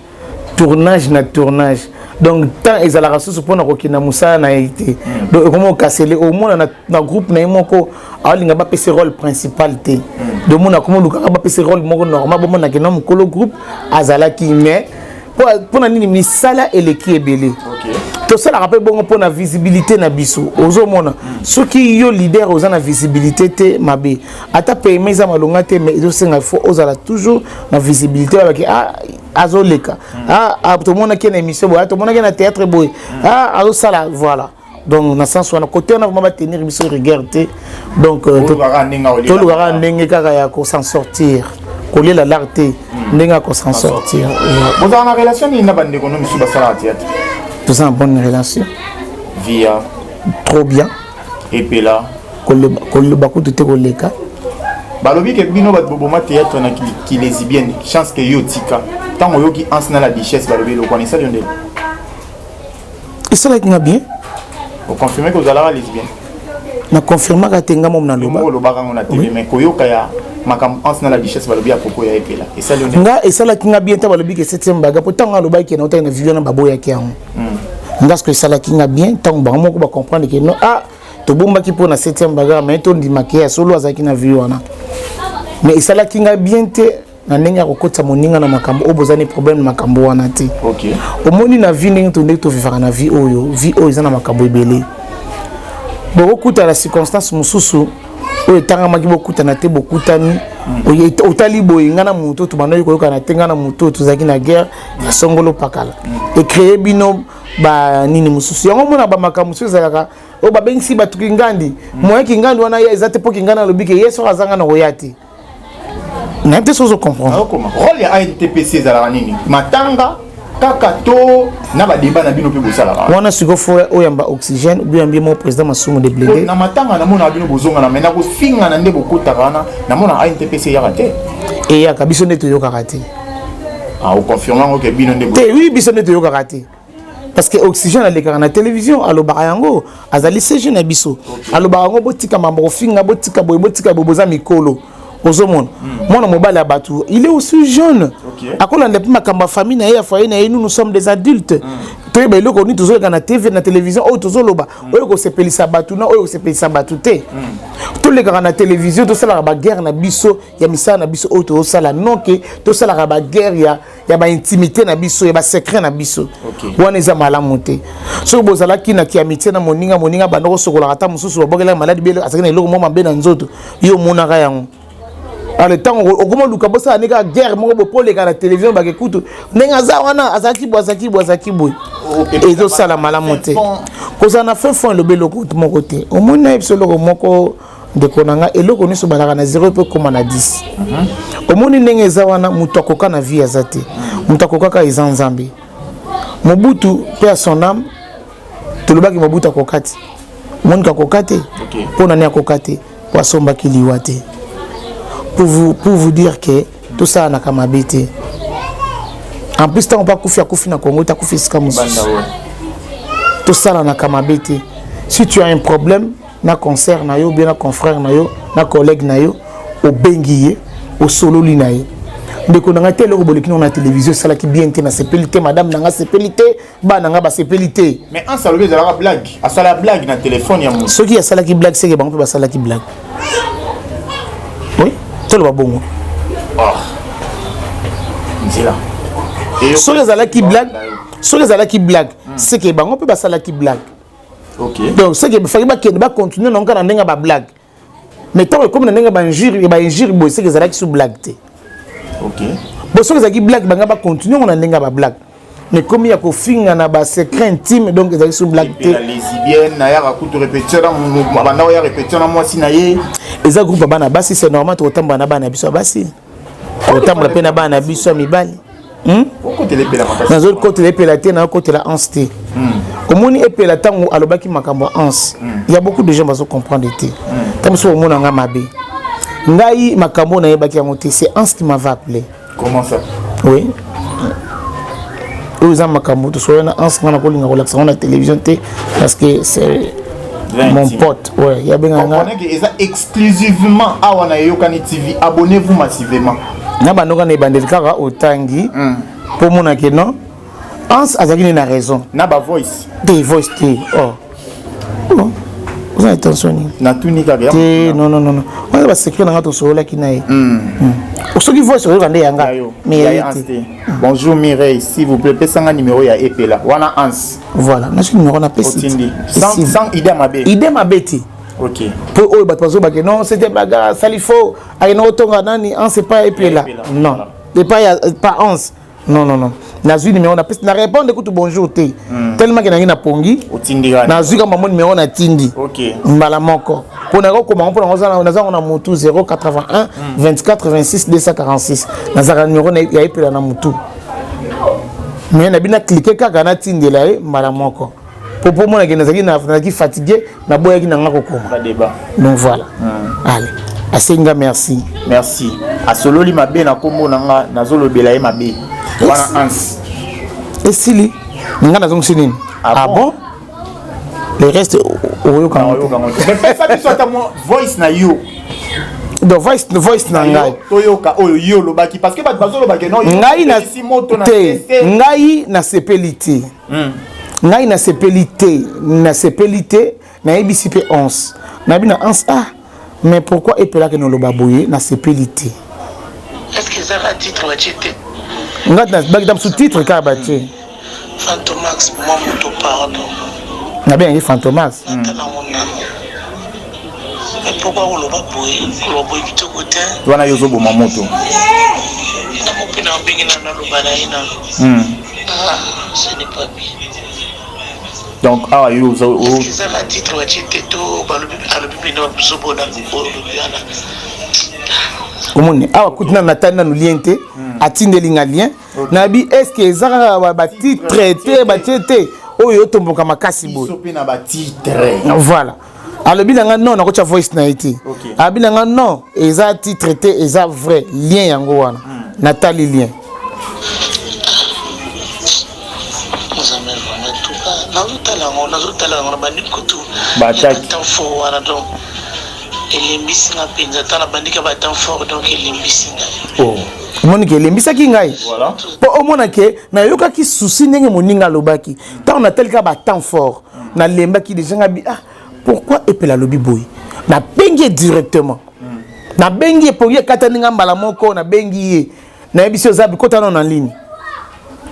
tournage na tournage, donc temps ezalaka susu mpona kokenda mosala na ye te. Donc ekoma okasele. Omona na groupe na ye moko, aolinga bapesa rôle principal te. Donc omona akoma olukaka bapesa rôle moko normal, bomonake na mokolo groupe azalaki. Mais mpona nini? Misala eleki ebele. Tosalaka mpe bongo mpona visibilité na biso. Ozomona, soki yo leader oza na visibilité te, mabe. Ata paiement eza malonga te, mais ezosenga faut ozala toujours na visibilité. Babaki: ah, azoleka, ah, tomonaki na émission boye, tomonaki na théâtre boye, ah, azosala. Voilà, donc na sens wana, côté wana vraiment batenir biso rigueur te. Donc tolukaka ndenge kaka ya kos'en sortir, kolela lar te, ndenge ya kos'en sortir. Bozala na relation nini na bandeko no misusu basalaka théâtre? Toza na bonne relation. Via? Trop bien. Epela? Koloba kutu te, koleka. Balobi ke bino bato boboma théâtre na kilesbienne. Chance ke yo tika. Ntango oyoki Anse na la Duchesse balobi eloko wana, esali yo ndenge? Esalaki nga bien. Oconfirme ke ozalaka lesbienne? Na confirmaka te, nga momo naloba. Olobaka ngo na télé, mais koyoka ya makambo Anse na la Duchesse balobi ya propos ya Epela, esali yo? Nga esalaki nga bien. Ta balobi ke septième baga, po ntango alobaki na otaki na video wana, baboyaki yango. Nga siko esalaki nga bien ntango bango moko bacomprendre ke non, ah, tobombaki mpo na septième bagarre, mais tondimaki ya solo azalaki na vie wana. Mais esalaki nga bien te na ndenge ya kokotisa moninga na makambo oyo boza ni problème na makambo wana te. Omoni, na vie, ndenge tondenge tovivaka na vie oyo, vie oyo eza na makambo ebele. Bokokuta na circonstance mosusu oyo etangamaki bokutana te, bokutani. Otali boye, ngai na moto tobandaki koyokana te, ngai na moto tozalaki na guerre ya songolo pakala, ecréer bino banini mosusu. Yango omona bamakambo mosusu ezalaka oyo babengisi bato kingandi, moyen kingandi wana ya eza te, mpo kingandi alobi ke ye soki azanga na koya te. Nayebi te soki ozocomprendre. Rôle ya ANTPC ezalaka nini? Matanga kaka to na badeba na bino mpe bosalaka? Wana sikoyo faut oyamba Oxygène, obi oyambi mo président Masumu de Blede. Na matanga namonaka bino bozongana, mai na kofingana nde bokotaka wana, namona ANTPC eyaka te. Eyaka, biso nde toyokaka te. Oconfirme yango ke bino nde? Te, oui, biso nde toyokaka te, parce que Oxygène alekaka na télévision, alobaka yango, azali SG na biso, alobaka yango: botika mambo kofinga, botika boye, botika boye, boza mikolo. Ozomona, mwana mobali ya bato, il est aussi jeune, akolanda mpe makambo ya famille na ye, ya foyer na ye. Nous, nous sommes des adultes. Toyeba eloko nini tozoleka na TV, na télévision oyo tozoloba, oyo kosepelisa bato na oyo kosepelisa bato te. Tolekaka na télévision, tosalaka baguerre na biso ya misala na biso oyo tozosala, non ke tosalaka baguerre ya baintimité na biso, ya basecret na biso. Wana eza malamu te. Soki bozalaki na kiamitié na moninga, moninga banda kosokolaka, ata mosusu babokelaka maladi bele, azalaki na eloko moko mabe na nzoto, yo omonaka yango. Ale ntango okoma oluka bosala nde kaka guerre moko boye po oleka na télévision, bake kutu ndenge aza wana, azalaki boye, azalaki boye, azalaki boye, ezosala malamu te. Kozala na fin fond, elobi eloko moko te. Omoni, na biso eloko moko, ndeko na nga, eloko nyonso balaka na 0 mpe ekóma na 10. Omoni ndenge eza wana, moto akoka na vie aza te. Moto akokaka eza Nzambe. Mobutu mpe ya son âme, tolobaki Mobutu akoka te. Omoniki akoka te. Mpo nani akoka te? Po asombaki liwa te. Pour vous dire que tosalanaka mabe te. En plus, ntango mpe akufi, akufi na Congo te, akufi esika mosusu. Tosalanaka mabe te. Si tu as un problème na concert na yo, bien na confrère na yo, na collègue na yo, obengi ye, osololi na ye: ndeko na ngai te, eloko boleki nango na télévision esalaki bien te, nasepeli te, madame na ngai asepeli te, bana na ngai basepeli te. Mais Anse alobi ezalaka blague, asala blague na telefone ya moto. Soki asalaki blague, seke bango mpe basalaki blague. Oui, toloba bongo. Oh. Nzela. Soki ezalaki blague, soki ezalaki blague, seke bango mpe basalaki blague. Donc seke faki bakende bacontinue nango kaka na ndenge ya bablague. Mais ntango ekomi na ndenge ya bainjure, bainjure boye, seke ezalaki su blague te. Bon, soki ezalaki blague, banga bacontinue yango na ndenge ya bablague. Mais komi ya kofinga na basecret intime, donc ezalaki su blague te. La lesbienne nayaka kutu répétition na banda oya répétition na mwasi na ye. Eza groupe ya bana basi, c'est normal. Tokotambola na bana biso ya basi, tokotambola mpe na bana biso ya mibali. Okotela Epela makasi. Nazokotela Epela te, nazokotela Anse te. Omoni, Epela ntango alobaki makambo ya Anse, ya beaucoup de gens bazocomprendre te. Ntango mosusu omonanga mabe, ngai makambo oyo nayebaki yango te. C'est Anse qui m'avait appelé. Comment ça? Oui, oyo eza makambo tosola na Anse. Nga nakolinga kolakisa yango na télévision te parce que c'est mon pote. Ouais, yabenga nga. Comprenez que eza exclusivement awa na Eyokani TV. Abonnez-vous massivement. Na bandoka na ebandeli kaka otangi mpo omonake non, Anse azalaki nde na raison. Na ba voice? Te, voice te. Oh. Oh. Oza na tension nini? Natuni kaka. Te, non, non, non, wana basecret na nga. Tosololaki na ye. Soki voice oyoka nde yanga, mais ya ye te. Bonjour Mireille, s'il vous plaît, pesanga numéro ya Epela wana, Anse. Voilà, nazwi numéro, napesi. Otindi sans idée mabe? Idée mabe te. Mpo oyo bato bazobake non, c'était bagarre, asali faux, akende kotonga nani, Anse epai Epela. Non, epai pas Anse, non, non, non. Nazwi numéro, napesi, na répondre kutu bonjour te, tellement ke nangi na pongi. Nazwi kaka mamo numéro, natindi mbala moko mpo nakokoma mpo nazango na mutu 081 24 26 246. Nazalaka numéro ya Epela na mutu, mais nabi na clique kaka, natindela ye mbala moko po monake nazalaki fatigué, naboyaki nanga kokoma. Donc voilà, allez, asenga merci. Merci. Asololi mabe na nkombo na nga, nazolobela ye mabe wana, Anse. Esili nga nazongisi nini? Ah bon, le reste oyoka. Pesa biso ata voice na yo. Donc voice na ngai? Toyoka oyo yo olobaki, parce que bato bazolobake non. Ngai na te, ngai nasepeli te, ngai nasepeli te, nasepeli te. Nayebisi mpe Anse, nayebi na Anse: ah, mais pourquoi Epelaki noloba boye? Nasepeli te. Ezaka titre batie te? Nga bakita mosusu titre kaka batie. Fantomax, mwa moto, pardon. Nabengaki Fantomax. Natanango nano, mais pourquoi koloba boye? Koloba boye kitoko te. Wana yo ozoboma moto. Namo mpe na ndenge na naloba na ye nano. Ah, ce n'est pas bien. Donc awa yo Ezaka titre batie te to alobi mpena bazobona olobi wana? Omoni awa kutu nanu natali nanu lien te. Atindeli nga lien, nayebi est ce que eza kaka batitre te batie te oyo otomboka makasi boye? Biso mpe na batitre. Voilà, alobi na nga non, nakotya voice na ye te. Alobi na nga non, eza titre te, eza vrai lien yango wana. Natali lien. Nzambe, vraiment, tuka nazotala yango, nazotala yango na bandi kutu Bataki. Temps fort wana, donc elembisi nga mpenza. Ata na bandika ba temps fort, donc elembisi ngai. Oh. Omoni ke elembisaki ngai mpo omona ke nayokaki souci ndenge moninga alobaki. Ntango natali kaka batemps fort, nalembaki deja. Ngai bi ah, pourquoi Epela alobi boye? Nabengi ye directement, nabengi ye po ye ekatani nga mbala moko. Nabengi ye, nayebisi oza bikota nano na ligne,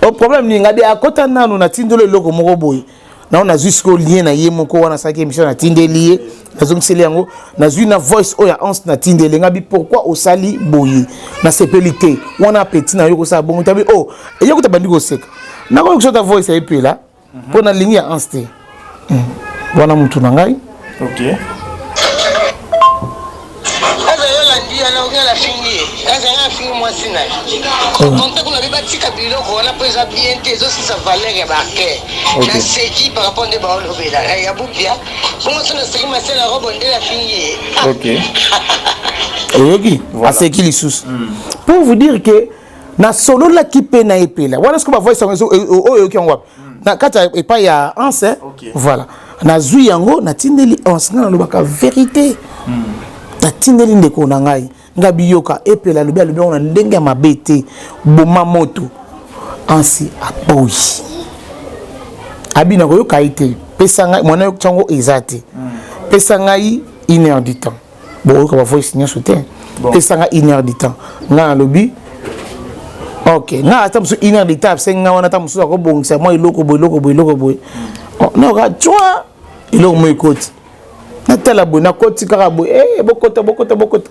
o problème nini? Ngabi akota nanu, natindeli eloko moko boye. Nao nazwi sikoyo lien na ye moko wana asalaki émission, natindeli ye, nazongiseli yango, nazwi na voice oyo ya Anse, natindeli ngabi: pourquoi osali boye? Nasepeli te wana, petit na yo kosala bongo. Tabi o eye kuta bandi koseka. Nakoki kosota voice ya Epela mpo nalingi ya Anse te wana mutu na ngai. Ok. Azalandi yana oki nafingi ye, azala nafingi mwasi na ye. Konte kuna be batika biloko wana mpo eza bien te, ezosisa valeur ya baacteur. Naseki par rapport nde baolobela ya bupia bongo. So naseki masela robo nde nafingi ye. Oyoki, aseki lisusu pour vous dire que nasololaki mpe na Epela wana. Sikoyo bavoice yango oyo oyoki yango wapi? Na kati ya epai ya Anse. Voilà, nazwi yango, natindeli Anse. Ngai nalobaka vérité. Natindeli ndeko na ngai, ngai biyoka Epela alobi, alobi yango na ndenge ya mabe te, boma moto. Ansi aboyi, abi na koyoka ye te. Pesa ngai mwana yango eza te, pesa ngai une heure du temps. Bokoyoka bavoice nyonso te, pesa ngai une heure du temps. Ngai nalobi ok, ngai ata mosusu une heure du temps asengi ngai wana, ata mosusu akobongisa mwa eloko boye, eloko boye, eloko boye. Nayoka cwa eloko mo ekoti, natala boye, nakoti kaka boye, bokota, bokota, bokota.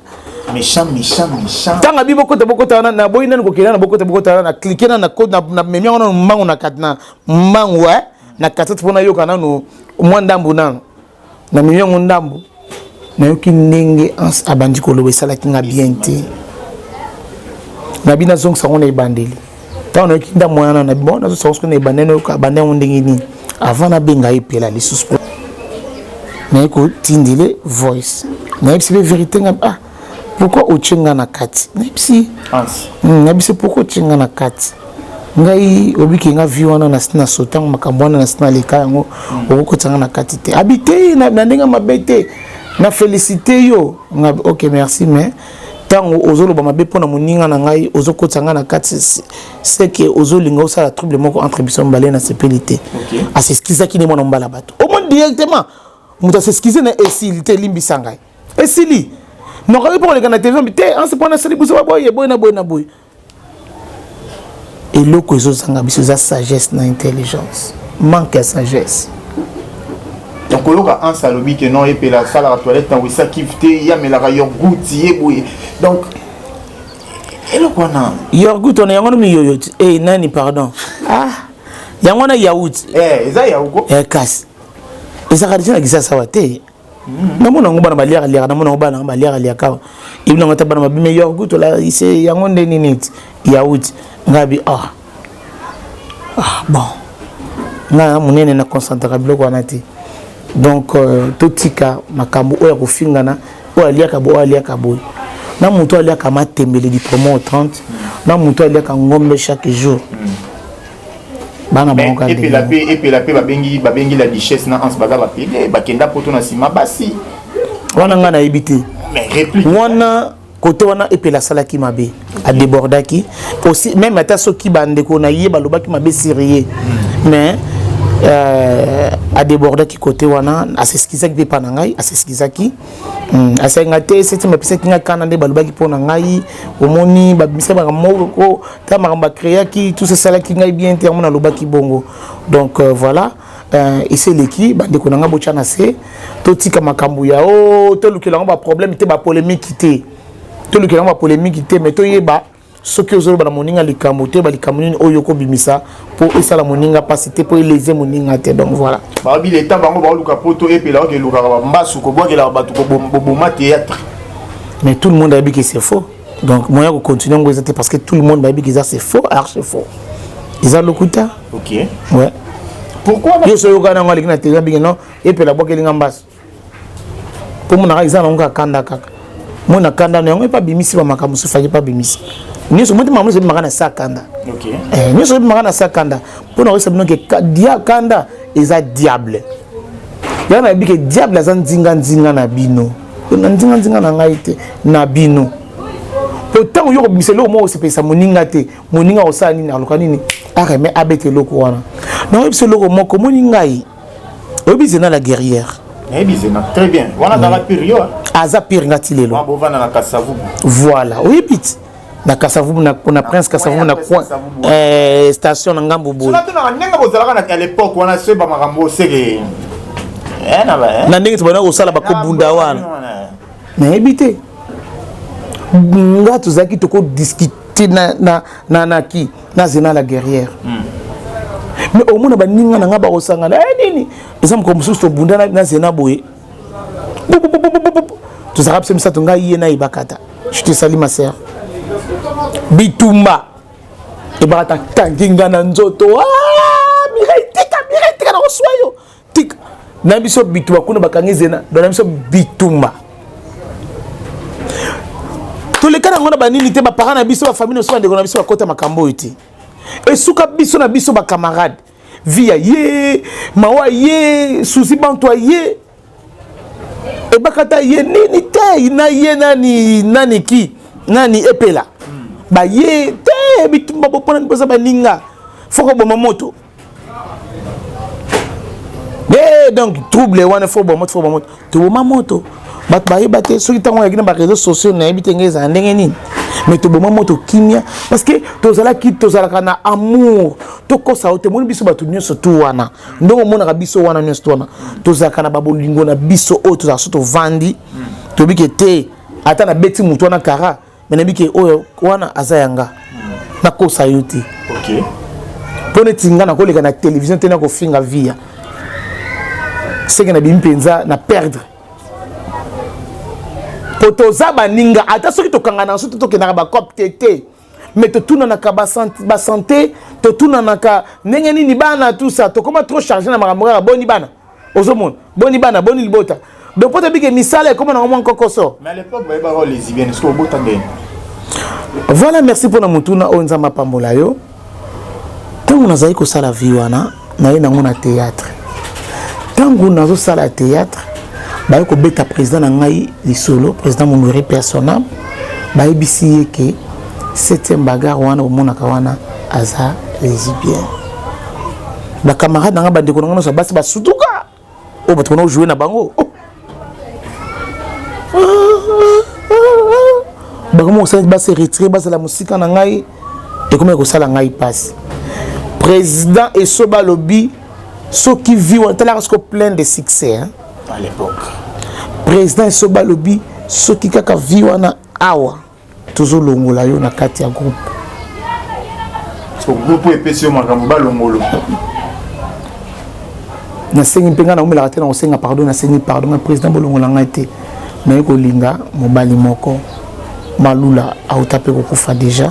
Méchant, méchant, méchant. Ntango abi bokota, bokota wana, naboyi nani kokende na bokota, bokota wana. Na clique na namemi yango nanu mbangu na kati, na mbangu na kasete mpo nayoka nanu mwa ndambu nanu. Namemi yango ndambu, nayoki ndenge Anse abandi koloba, esalaki nga bien te. Nabi nazongisa yango na ebandeli. Ntango nayoki ndambo wana na bon, nazongisa yango soki na ebandeli, nayoka abandi yango ndenge nini avant nabenga ye Epela lisusu. Naye kotindele voice, nayebisi mpe vérité nga: ah, pourquoi otie nga na kati? Nayebisi, nayebisi: pourquoi otie nga na kati? Ngai obiki nga vi wana nasi na sotango makambo wana, nasi naleka yango, okokotisa nga na kati te. Abi te, na ndenge mabe te, na félicité yo. Nga ok, merci, mais ntango ozoloba mabe mpo na moninga na ngai, ozokotisa nga na kati, c'est que ozolinga osala trouble moko entre biso mibale, nasepeli te. As'excusaki nde mwana mobala bato. Omoni directement moto as'excuse na esili te, elimbisa ngai, esili. Nokoki mpo koleka na télévision te, Anse mpo nasali biso baboye boye na boye na boye. Eloko ezozanga biso eza sagesse na intelligence, manque ya sagesse. Donc oyoka Anse alobi ke non, Epela asalaka toilette na wisa kive te, ye amelaka yogourt, ye boye. Donc eloko wana Yogourt wana yango wana miyoyo ti e nani, pardon, ah, yango wana yaourt. Eza yaourt. Kasi ezalaka deja na Kisasa awa te. Namona yango bana baliaka liaka, namona yango bana baliaka liaka awa, ebi nango ata bana babime yogourt ola se yango nde nini ti yaourt. Ngai bi ah, ah bon, ngai na monene na concentraka biloko wana te. Donc totika makambo oyo ya kofingana, oyo aliaka boye, oyo aliaka boye. Na moto aliaka matembele du premier au 30, na moto aliaka ngombe chaque jour, bana bango. Epela mpe, Epela mpe babengi la duchesse na Anse baza bapele, bakenda poto na nsima basi. Wana ngai nayebi te. Mais réplique wana, kote wana Epela asalaki mabe, adébordaki aussi. Même ata soki bandeko na ye balobaki mabe sur ye, mais adébordaki kote wana. As'excusaki mpe epa na ngai, as'excusaki, asenga nga te seti bapesaki ngai kana nde balobaki mpo na ngai. Omoni babimisa makambo moko ta makambo bacréaki, tout esalaki ngai bien te, yango nalobaki bongo. Donc voilà, esi eleki. Bandeko na ngai, botya na se, totika makambo ya o tolukela yango baproblème te, bapolémique te, tolukela yango bapolémique te. Mais toyeba soki ozoloba na moninga likambo, toyeba likambo nini oyo okobimisa mpo esala moninga mpasi te, mpo eleze moninga te. Donc voilà. Babi leta bango baoluka poto, Epela oke elukaka bambasu kobwakelaka bato koboma théâtre. Mais tout le monde ayebi que c'est faux. Donc moyen kocontinue yango eza te, parce que tout le monde bayebi que eza, c'est faux, archi faux, eza lokuta. Ouais. Pourquoi? Yo so yoka nango aleki na télé binge non, Epela bwakelinga mbasu mpo monaka eza nango kaka kanda, kaka mona kanda na yango epa abimisi bamakambo mosusu, faki epa abimisi nyonso moti makambo nyonso ebimaka na sa kanda. Nyonso ebimaka na sa kanda mpo na koyesa bino ke dia kanda eza diable. Yango nayebi ke diable aza nzinga nzinga na bino, na nzinga nzinga na ngai te, na bino. Po ntango yo kobimisa eloko moko osepelisa moninga te, moninga akosala nini? Aluka nini? Areme abeta eloko wana. Nakoyebisa eloko moko, omoni ngai, oyebi Zena la guerrière? Nayebi Zena très bien. Wana azalaka pire yo. Aza pire nga ti lelo. Bovanda na Kasavubu. Voilà, oyebi ti na Kasavubu, na Prince Kasavubu, na coin station na ngambo boye. Soki ndenge bozalaka na à l'époque wana, soki ba makambo oseke na ndenge tobanda kosala bakobunda wana, nayebi te. Nga tozalaki tokodiscute na ki na Zena la guerrière, mais omona baninga na nga bakosangana nini. Eza mokolo mosusu tobunda na Zena boye, tozalaka biso misato, ngai, ye na Ebakata. Je te salue, ma sœur. Bitumba, Ebakata kangi nga na nzoto: "Mireille, tika! Mireille, tika, na koswa yo, tika." Na biso bitumba kuna, bakangi Zena na biso bitumba. Toleka nango na banini te, baparent na biso, bafamille na biso, bandeko na biso bakota makambo oyo te. Esuka biso na biso bacamarade. Vie ya ye, mawa ye, susi bantu ye, Ebakata ye nini te, na ye nani nani ki nani epela baye te. Bitumba bopona boza baninga, fo koboma moto. Donc trouble wana, fo boma moto, fo boma moto. Toboma moto, bato bayeba te. Soki ntango oyaki na baréseaux sociaux, nayebi te ngai ezala ndenge nini, mais toboma moto kimia, parce que tozalaki, tozalaka na amour. Tokosa yo te, moni biso bato nyonso tu wana, ndenge omonaka biso wana nyonso tu wana, tozalaka na babolingo na biso oyo tozalaka. So tovandi, toyebi ke te, ata nabeti motu wana kara, me nayebi ke oyo wana aza yanga. Nakosa yo te, mpo neti nga nakoleka na télévision te, nakofinga via seke nabimi mpenza na perdre, po toza baninga. Ata soki tokanga na so te, tokendaka bacope te te, mais totunanaka basanté, totunanaka ndenge nini bana, tout ça. Tokóma trop chargé na makambo kaka boni bana, ozomona, boni bana, boni libota. Donc mpo tobike misala ekóma nango mwa nkokoso. Mais à l'époque bayebaka lesbienne, soki obota ndeni? Voilà, merci mpona motuna oyo. Nzambe apambola yo. Ntango nazali kosala vie wana, naye nango na théâtre. Ntango nazosala théâtre, baye kobeta président na ngai lisolo, président Monori personnel. Bayebisi ye ke septième bagarre wana omonaka wana aza lesbienne. Bacamarade na ngai, bandeko na ngai nyonso basi basutuka oyo bato kona ojouer na bango, oh. Bakoma kosala base retire, bazala mosika na ngai. Ekomaki kosala ngai mpasi. Président Eso balobi soki vi wana, talaka siko, plein de succès, hein? À l'époque. Président Eso balobi soki kaka vi wana awa, tozolongola yo na kati ya groupe. So groupe oyo epesi yo makambo, balongolo. Nasengi mpe ngai, naumelaka te na kosenga pardon. Nasengi pardon ngai: "Président, bolongola ngai te. Naye kolinga mobali moko, Malula, auta mpe kokufa déjà.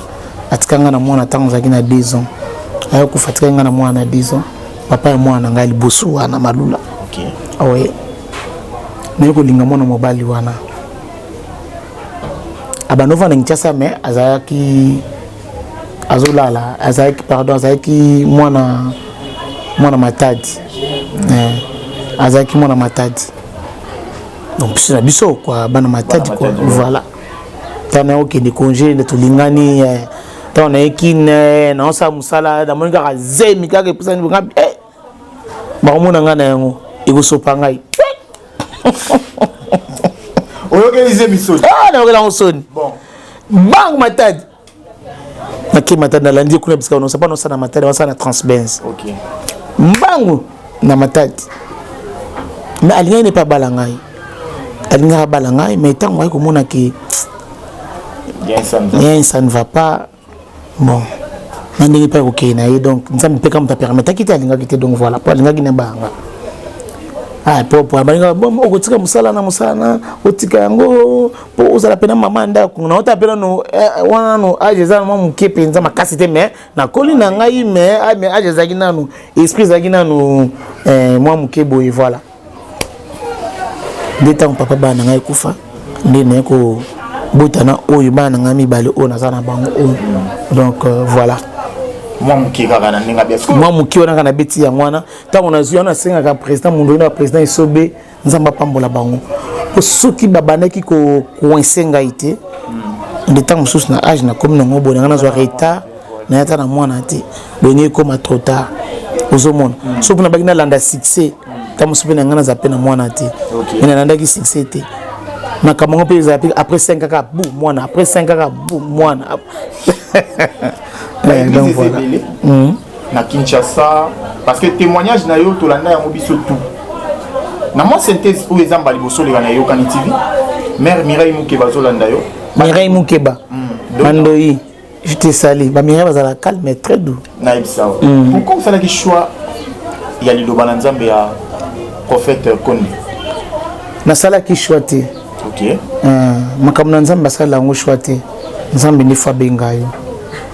Atika ngai na mwana ntango azalaki na 2 ans. Aya kokufa, atika ngai na mwana na 2 ans, papa ya mwana na ngai liboso wana, Malula." Oye, naye kolinga mwana mobali wana, abanda ovanda Kinshasa, mais azalaki azolala, azalaki, pardon, azalaki mwana Matadi. Azalaki mwana Matadi, donc biso na biso kwa bana Matadi quoi. Voilà, ntango naye okende congé nde tolingani. Ntango naye kine, naosala mosala, namoni kaka zemi kaka epusani nga, bakomona ngai na yango, ekosopa ngai. Oyokeli zemi soni? Nayokeli yango soni. Bango Matadi, nake Matadi, nalandi ye kuna bisika nosa mpa nosala na Matadi, basala na Transbens. Mbangu na Matadi, mais alingaki ne mpe abala ngai, alingaki abala ngai, mais ntango ayi komona ke rien, ça ne va pas, bon, na ndenge mpe akokende na ye. Donc Nzambe mpe kaka moto apermetaki te, alingaki te. Donc voilà, po alingaki na banga po balinga okotika mosala na mosala na otika yango mpo ozala mpena mama ndako. Na ota mpe nano wana, nano age eza mwa moke mpenza makasi te, mais nakoli na ngai, mais age ezalaki nanu, esprit ezalaki nanu mwa moke boye. Voilà, nde ntango papa bana na ngai ekufa, nde naye kobotana oyo bana na ngai mibale oyo naza na bango oyo. Donc voilà. Mwa moke kaka na ndenge abia. Mwa moke wana kaka nabeti yango wana. Ntango nazwi wana, nasengaka président Mondoi na président Esobe, Nzambe apambola bango, po soki babandaki kocoincer ngai te. Nde ntango mosusu na age nakomi nango boye, nanga nazwa retard, naye ata na mwana te, boye ekoma trop tard. Ozomona, so mpona baki nalanda succès, ntango mosusu mpe na ngai naza mpe na mwana te, me nalandaki succès te. Makambo yango mpe ezala mpe après 5 kaka bu mwana, après 5 kaka bu mwana. Donc voilà. Na Kinshasa, parce que témoignage na yo tolanda yango biso tout na mwa synthèse oyo eza mbala liboso oleka na Eyokani TV. Mare Mireille Mukeba azolanda yo. Mireille Mukeba Mandoi, je te salue. Bamireille bazala calme mais très doux. Nayebisa yo pourquoi osalaki choix ya liloba na Nzambe ya prophète Konde? Nasalaki choix te. Makambo na Nzambe, basalela yango choix te. Nzambe nde fo abenga yo.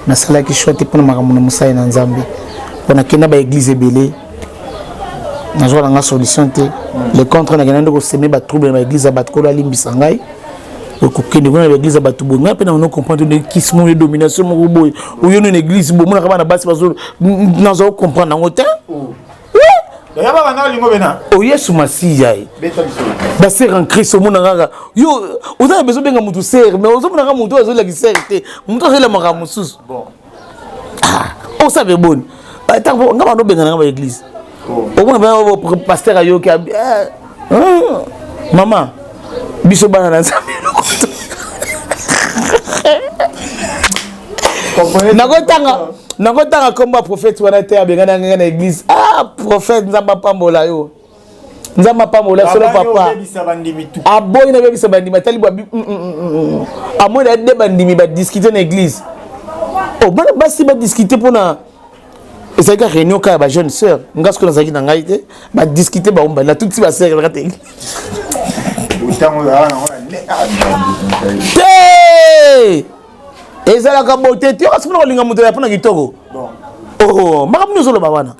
Nasalaki choix te mpona makambo na mosali na Nzambe, mpo nakenda baéglise ebele, nazwa nanga solution te. Le contre, nakenda nde kosemer batrouble na baéglise ya bato. Kolo alimbisa ngai. Okokende kuna na baéglise ya bato boye, ngai mpe na comprendre nde kisi moko, domination moko boye oyo na église boye, omonaka bana basi bazo, nazwa comprendre yango te. Oyesu Masiya ye, basœur en Christ, omona kaka yo oza na besoin obenga motu sœur, mais ozomonaka motu oyo azolaki sœur te, motu azolela makambo mosusu osabe boni. Ntango nga bando obenga nanga baéglise, omona pasteur ayoki: "Mama, biso bana na Nzambe." Nakotanga nkombo ya prophète wana te, abengani ngai na église. Ah, prophète, Nzambe apambola yo, Nzambe apambola solo. Papa aboyi nabebisa bandimi, atali bwa amoni ade bandimi badiscuter na église. Oh, bana basi badiscuter mpona ezalaki réunion kaka ya bajeune sœur. Nga soki nazalaki na ngai te, badiscuter baombali na tuti basœur ezalaka te te, ezalaka bote te. Yoka, mpona kolinga moto ya mpona kitoko, oh, makambo nini ozoloba wana?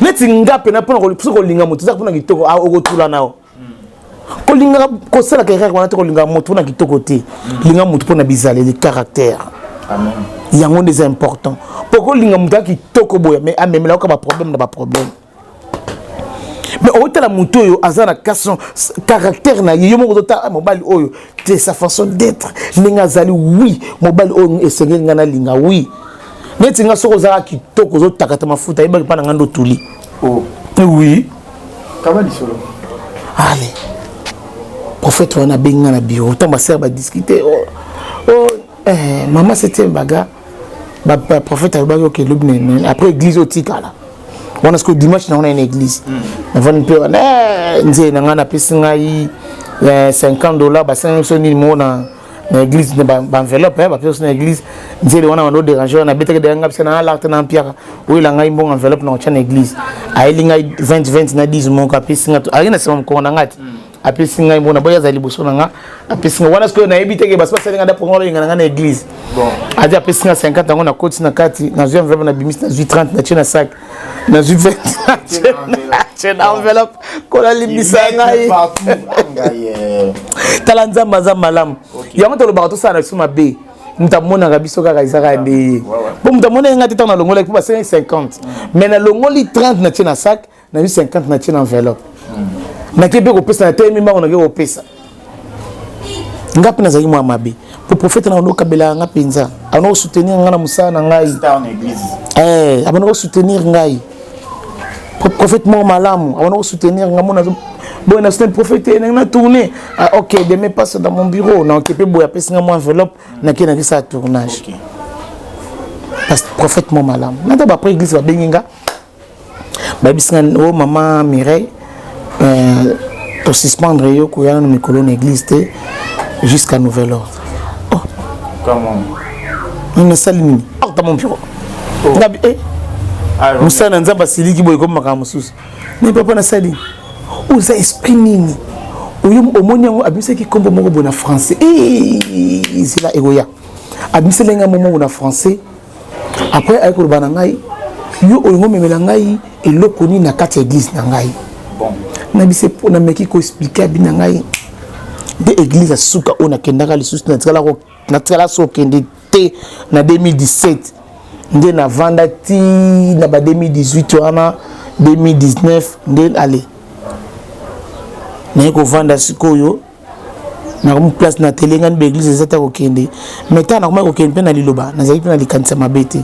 Neti nga pena, mpona soki kolinga moto ezaka mpona kitoko, okotula nao. Kolingaka kosalaka erreur wana te, kolinga moto mpona kitoko te. Linga moto mpona bizaleli, caractère, yango nde eza important. Mpo kolinga moto ya kitoko boya, mais amemela oka baproblème na baproblème. Mais otala moto oyo aza na façon, caractère na ye, yo moko ozotala mobali oyo te, sa façon d'être, ndenge azali. Oui, mobali oyo esengeli ngai nalinga. Oui, neti nga, soki ozalaka kitoko, ozotakata mafuta, yebaki mpa na ngai nde otuli. Oui. Kaba lisolo. Ale, prophète wana abengi nga na bureau ntango basœur badiscuter. Oh, oh, eh, mama septième baga, baprophète alobaki oke lobi après église otikala wana. Sikoyo dimanche nango na na église, navandi mpe wana, nzee na ngai napesi ngai 50 $. Basengi biso nini moko na église, baenveloppe bapesi biso na église. Nzele wana bando déranger wana, abetaki deya ngai, bisa na alarte na mpiaka oyela ngai mbongo enveloppe na kotya na église. Ayeli ngai 20 20 na 10 moko, apesi ngai. Ayaki na nsima mokongo na ngai te, apesi ngai mbona boye, azali liboso na nga, apesi ngai wana. Sikoyo nayebi teke basi basali ngai ndapongo, babenga na ngai na église. Adi apesi ngai 50 yango, nakoti na kati, nazwi enveloppe, nabimisi, nazwi 30, natie na sac, nazwi 20, natie na enveloppe. Kolalimbisa ngai. Tala, Nzambe aza malamu. Yango tolobaka, tosala na biso mabe, moto amonaka biso kaka ezaka nde ye. Po moto amonaki ngai te ntango nalongolaki, mpo basengi 50, mais nalongoli 30, natie na sac, nazwi 50, natie na enveloppe, nake mpe kopesa. Na telemi mbango, nake kopesa. Nga mpe nazalaki mwa mabe, po prophète na bando okabelaka nga mpenza, abanda kosoutenir nga na mosala na ngai, abanda kosoutenir ngai. Prophète moko malamu, abanda kosoutenir nga. Mona boye na soutenir prophète ndenge na tourné. Ah, ok, demain passe dans mon bureau. Na oke mpe boye, apesi nga mwa enveloppe, nake nakisala tournage. Parce que prophète moko malamu. Nata baprès église babengi nga, bayebisi nga: "O mama Mireille, tosuspendre yo koya nano mikolo na église te jusqu'à nouvel ordre." Oh, nasali nini? Dans mon bureau, ngabi e mosala na Nzambe asiliki boye, komi makambo mosusu. Mais papa, nasali, oza esprit nini oyo omoni yango? Abimisaki nkombo moko boye na français, ezela ekoya. Abimiseli ngai moko na français. Après aye koloba na ngai: "Yo olingo omemela ngai eloko nini na kati ya église na ngai?" Na bise nameki koexpliquer. Abi na ngai nde église ya suka oyo nakendaka lisusu, natikala so okende te na 2017. Nde navanda ti na ba 2018 wana, 2019 nde ale naye kovanda sikoyo. Nakomi place na telengani, baeglise eza ta kokende, mais ntango nakomaki kokende mpe na liloba, nazalaki mpe na likanisa mabe te.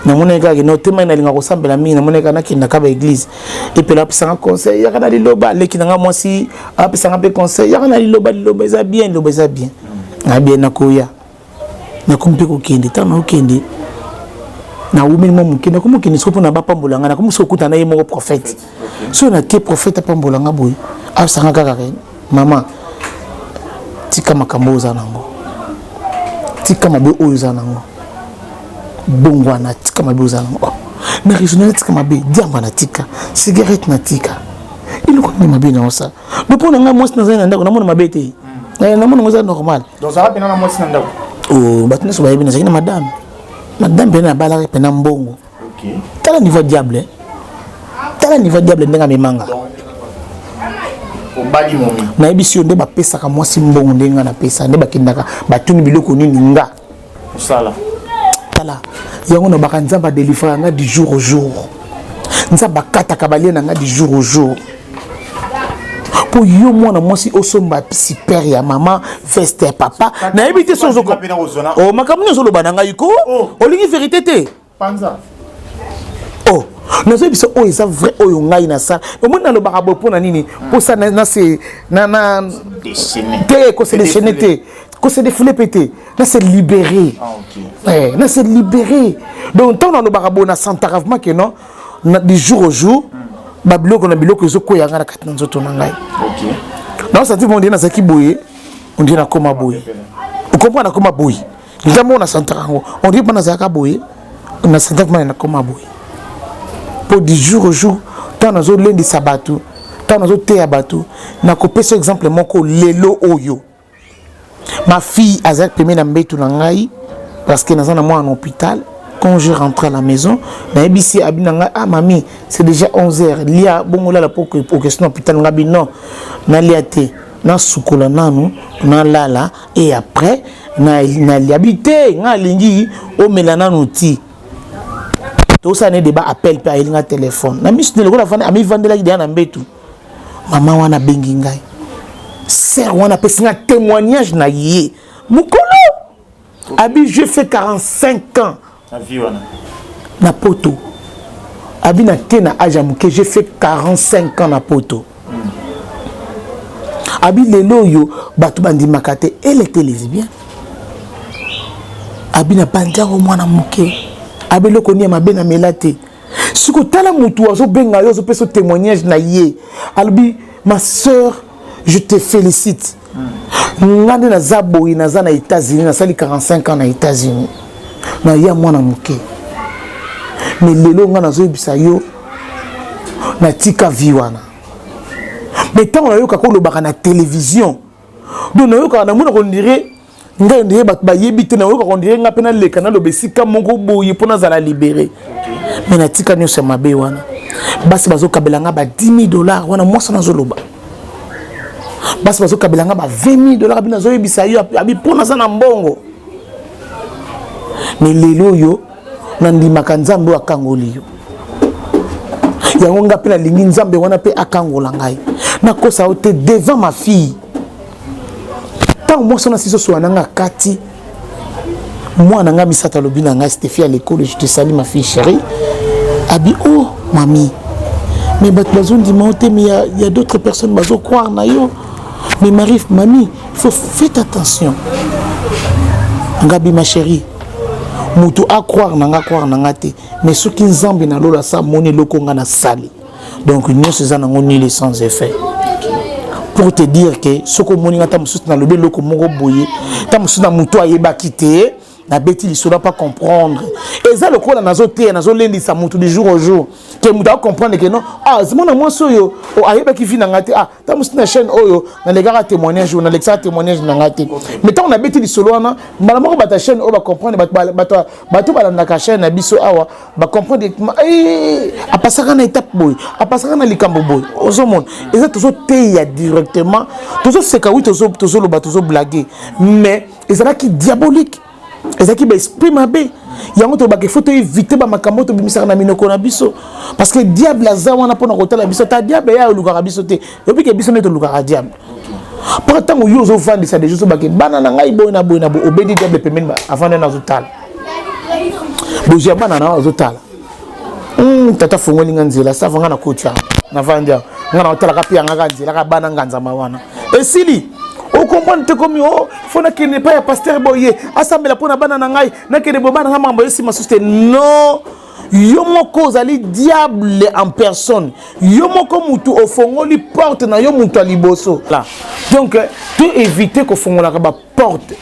Namonaki kaka no te, mai nalinga kosambela mingi. Namonaki kaka nakendaka baeglise, epela apesanga conseil: "Yaka na liloba." Leki nanga mwasi apesanga mpe conseil: "Yaka na liloba, liloba eza bien, liloba eza bien." Na bien, nakoya. Nakomi mpe kokende. Ntango nakokende, nawumeli mwa moke, nakomi okende siko mpona bapambola ngai. Nakomi soki okuta na ye moko prophète. Soki nake, prophète apambola nga boye, asanga kaka: "Mama, tika makambo oyo oza nango, tika mabe oyo oza nango, bongwana, tika mabe oza nango." Oh, na raisonner, tika mabe, diamba na tika, cigarette na tika, eloko nini mabe na osala? Do mpo na ngai, mwasi nazali na ndako, namona mabe te. Namona ngo eza normal. Ozala mpena na mwasi na ndako? Oh, bato nyonso bayebi, nazalaki na madame. Madame mpena nabalaki mpena mbongo. Tala niveau diable, tala niveau diable ndenge amemanga. Obali momi? Nayebisi yo, nde bapesaka mwasi mbongo, ndenge nga napesa, nde bakendaka batuni biloko nini nga osala. Tala yango, nabaka Nzambe adelivre nga du jour au jour. Nzambe akataka balie na nga du jour au jour. Mpo yo mwana mwasi osomba super ya mama, veste ya papa, nayebi te so oh, makambo nyonso oloba na ngai ko. Olingi vérité te? Panza. Oh, nazoyebisa oyo eza vrai, oyo ngai nasala. Omoni, nalobaka boye mpo na nini? Mposa nase te kose déchaîner te, kose défouler mpe te, nase libérer. Nase libérer. Donc ntango nalobaka boye, nasantaka vraiment ke non, du jour au jour babiloko na biloko ezokwea ngai na kati na nzoto na ngai. Naosanti bon, ndie nazalaki boye, ondie nakóma boye, okomprendre? Nakóma boye, nzambe oyo nasantaka yango, ondie mpo nazalaka boye, nasantaka mpo nakóma boye. Mpo du jour au jour, ntango nazolendisa bato, ntango nazoteya bato, nakopesa exemple moko. Lelo oyo, ma fille azalaki pembeni na mbeto na ngai, parce que naza na mwana na hôpital. Quand je rentre à la maison, nayebisi abi na ngai: "Ah mami, c'est déjà 11 heures, lia bongo lala mpo okesi na hôpital." Ngai bi: "Non, nalia te, nasukola nanu, nalala et après nalia." Bi te, ngai alingi omela nanu ti tosala ne débat. Appel mpe ayelinga telefone na miso lokola amivandelaki deya na mbetu. Mama wana abengi ngai, sœur wana apesi nga témoignage na ye mokolo. Abi: "Je fais 45 ans na poto." Abi na te na age ya moke, "J'ai fait 45 ans na poto." Abi lelo oyo bato bandimaka te, elle était lesbienne. Abi na bandi yango mwana moke. Abi eloko nini ya mabe namela te. Soki otala motu azobenga yo, azopesa témoignage na ye, alobi: "Ma sœur, je te félicite. Nga nde naza boye, naza na États-Unis, nasali 45 ans na États-Unis, naya mwana moke, mais lelo nga nazoyebisa yo, natika vie wana. Mais ntango nayokaka olobaka na télévision, donc nayokaka, namonaka on dirait ngai, on dirait bato bayebi te. Nayokaka on dirait ngai mpe naleka, naloba esika moko boye mpo nazala libéré. Mais natika nyonso ya mabe wana. Basi bazokabela nga ba 10 000 $." Wana mwasi nazoloba, basi bazokabela nga ba 20 000 $. Abi nazoyebisa yo, abi mpo naza na mbongo, mais lelo oyo nandimaka Nzambe oyo akangoli yo. Yango nga mpe nalingi Nzambe wana mpe akangola ngai. Nakosa yo te, devant ma fille, ntango mwasi wana sisi osola nanga kati, mwana nga misato alobi na ngai, Stefi à l'école, je te salue ma fille chérie, abi: "Oh mami, mais bato bazondima yo te, mais y a d'autres personnes bazocroire na yo. Mais Marie, mami, il faut faites attention." Ngabi: "Ma chérie, moto acroire na nga, croire na nga te, mais soki Nzambe na lola asa moni eloko nga nasali, donc nyonso eza nango nul et sans effet." Pour te dire que soki omoni nga, ta mosusu nalobi eloko moko boye, ta mosusu na motu ayebaki te, nabeti lisolo pa comprendre, eza lokola nazoteya, nazolendisa motu du jour au jour, ke moto acomprendre ke non, ah, mwana mwasi oyo ayebaki vie na ngai te. Ah, ta mosusu na chaîne oyo nalekaka témoignage oyo, nalekisaka témoignage na ngai te, mais ntango nabeti lisolo wana, mbala moko bato ya chaîne oyo bacomprendre, bato balandaka chaîne na biso awa bacomprendre: apasaka na étape boye, apasaka na likambo boye. Ozomona, eza tozoteya directement, tozoseka, wi, tozoloba, tozoblague, mais ezalaki diabolique, ezalaki baesprit mabe. Yango tolobaka, il faut toévite bamakambo oyo tobimisaka na minoko na biso, parce que diable aza wana mpona kotala biso. Ta diable ya olukaka biso te, oyebike biso nde tolukaka diable. Mpo ntango yo ozovandisa deja, ozobake bana na ngai boye na boye na boye, obedi diable pembeni, avanda na azotala bozwi ya bana na yo, azotala. Tata fongoli nga nzela, sava nga na koti awa, navandi awa, nga na otalaka mpe yangaka nzela ka bana nganzama wana esili. Ocomprendre te? Komi o fo nakende epai ya pasteur boye, asambela mpo na bana na ngai, nakende boye, bana nga makambo esima susu te. Non, yo moko ozali diable en personne. Yo moko mutu ofongoli porte na yo, mutu ya liboso. Donc to éviter kofongolaka baporte.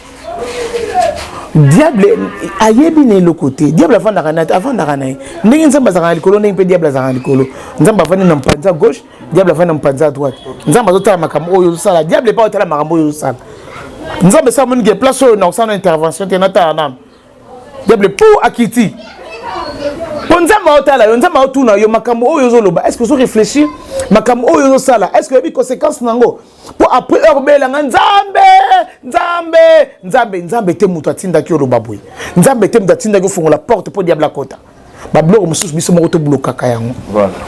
Diable ayebi na eloko te. Diable avandaka na avandaka na ye ndenge Nzambe azalaka na likolo, ndenge mpe diable azalaka na likolo. Nzambe avandi na mopanzi ya gauche, diable avandi na mopanzi ya droite. Nzambe azotala makambo oyo ozosala, diable epa otala makambo oyo ozosala. Nzambe esa amoni ke place oyo na kosala na intervention te, natala nano diable po akiti, mpo Nzambe aotala yo. Nzambe aotuna yo makambo oyo ozoloba, est ce que ozo réfléchir makambo oyo ozosala? Est ce que oyebi conséquence nango? Mpo après heure obelanga Nzambe, Nzambe, Nzambe, Nzambe te moto atindaki oloba boye, Nzambe te moto atindaki ofongola porte mpo diable akota. Babiloko mosusu biso moko toblokaka yango.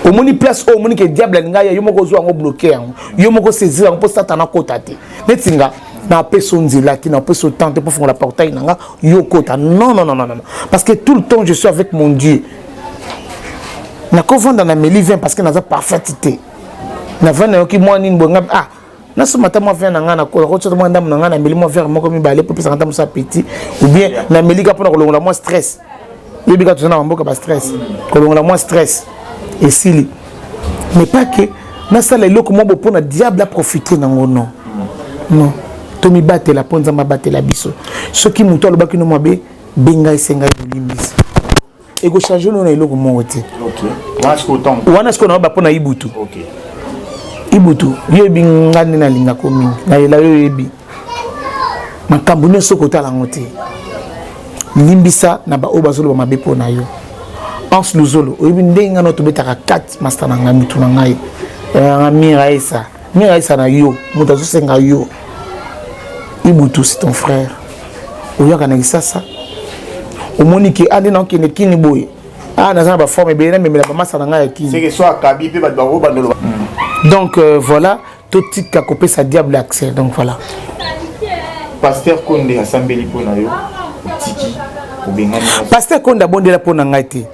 Omoni place oyo omoni ke diable alinga ya yo moko, ozwa yango, bloquer yango yo moko, saisir yango mpo Satana akota te. Neti nga napesa nzela te, napesa temps te mpo fongola portail na nga, yo kota. Non, non, non, non, non, parce que tout le temps je suis avec mon Dieu. Nakovanda na meli vin parce que naza parfaite te. Navandi, nayoki mwa nini boye, nga ah, nasomba ata mwa vin na ngai, nakotia mwa ndambo na ngai, nameli mwa verre moko mibale mpo epesaka ata mosa appétit, ou bien nameli ka mpona kolongola mwa stress. Yebi kaka toza na bamboka ba stress, kolongola mwa stress esili. Mais pas que nasala eloko moko mpona diable aprofite nango. Non, non, tomibatela mpo Nzambe abatela biso. Soki moto alobaki no mabe, benga, esengai bolimbisi, ekochange no na eloko moko te. Wana sikoyo naoba mpo na Ibutu. Ibutu, yo yebi nga nde nalingako mingi, nayela yo, oyebi makambo nyonso, kotala yango te. Limbisa na baoyo bazoloba mabe mpo na yo. Anse Luzolo, oyebi ndenge nga no tobetaka 4 master na ngai, mutu na ngai nga Mira Esa, Mira Esa na yo, moto azosenga yo. Ibutu, c'est ton frère. Oyaka na Kisasa, omoni ke ande na okende kini boye, ah, naza na baforme ebele, namemela bamasa na ngai ya kini. Donc voilà, totika kopesa diable accès. Donc voilà. Pasteur Konde asambeli mpo na yo, otiki, obengani? Pasteur Konde abondela mpo na ngai te.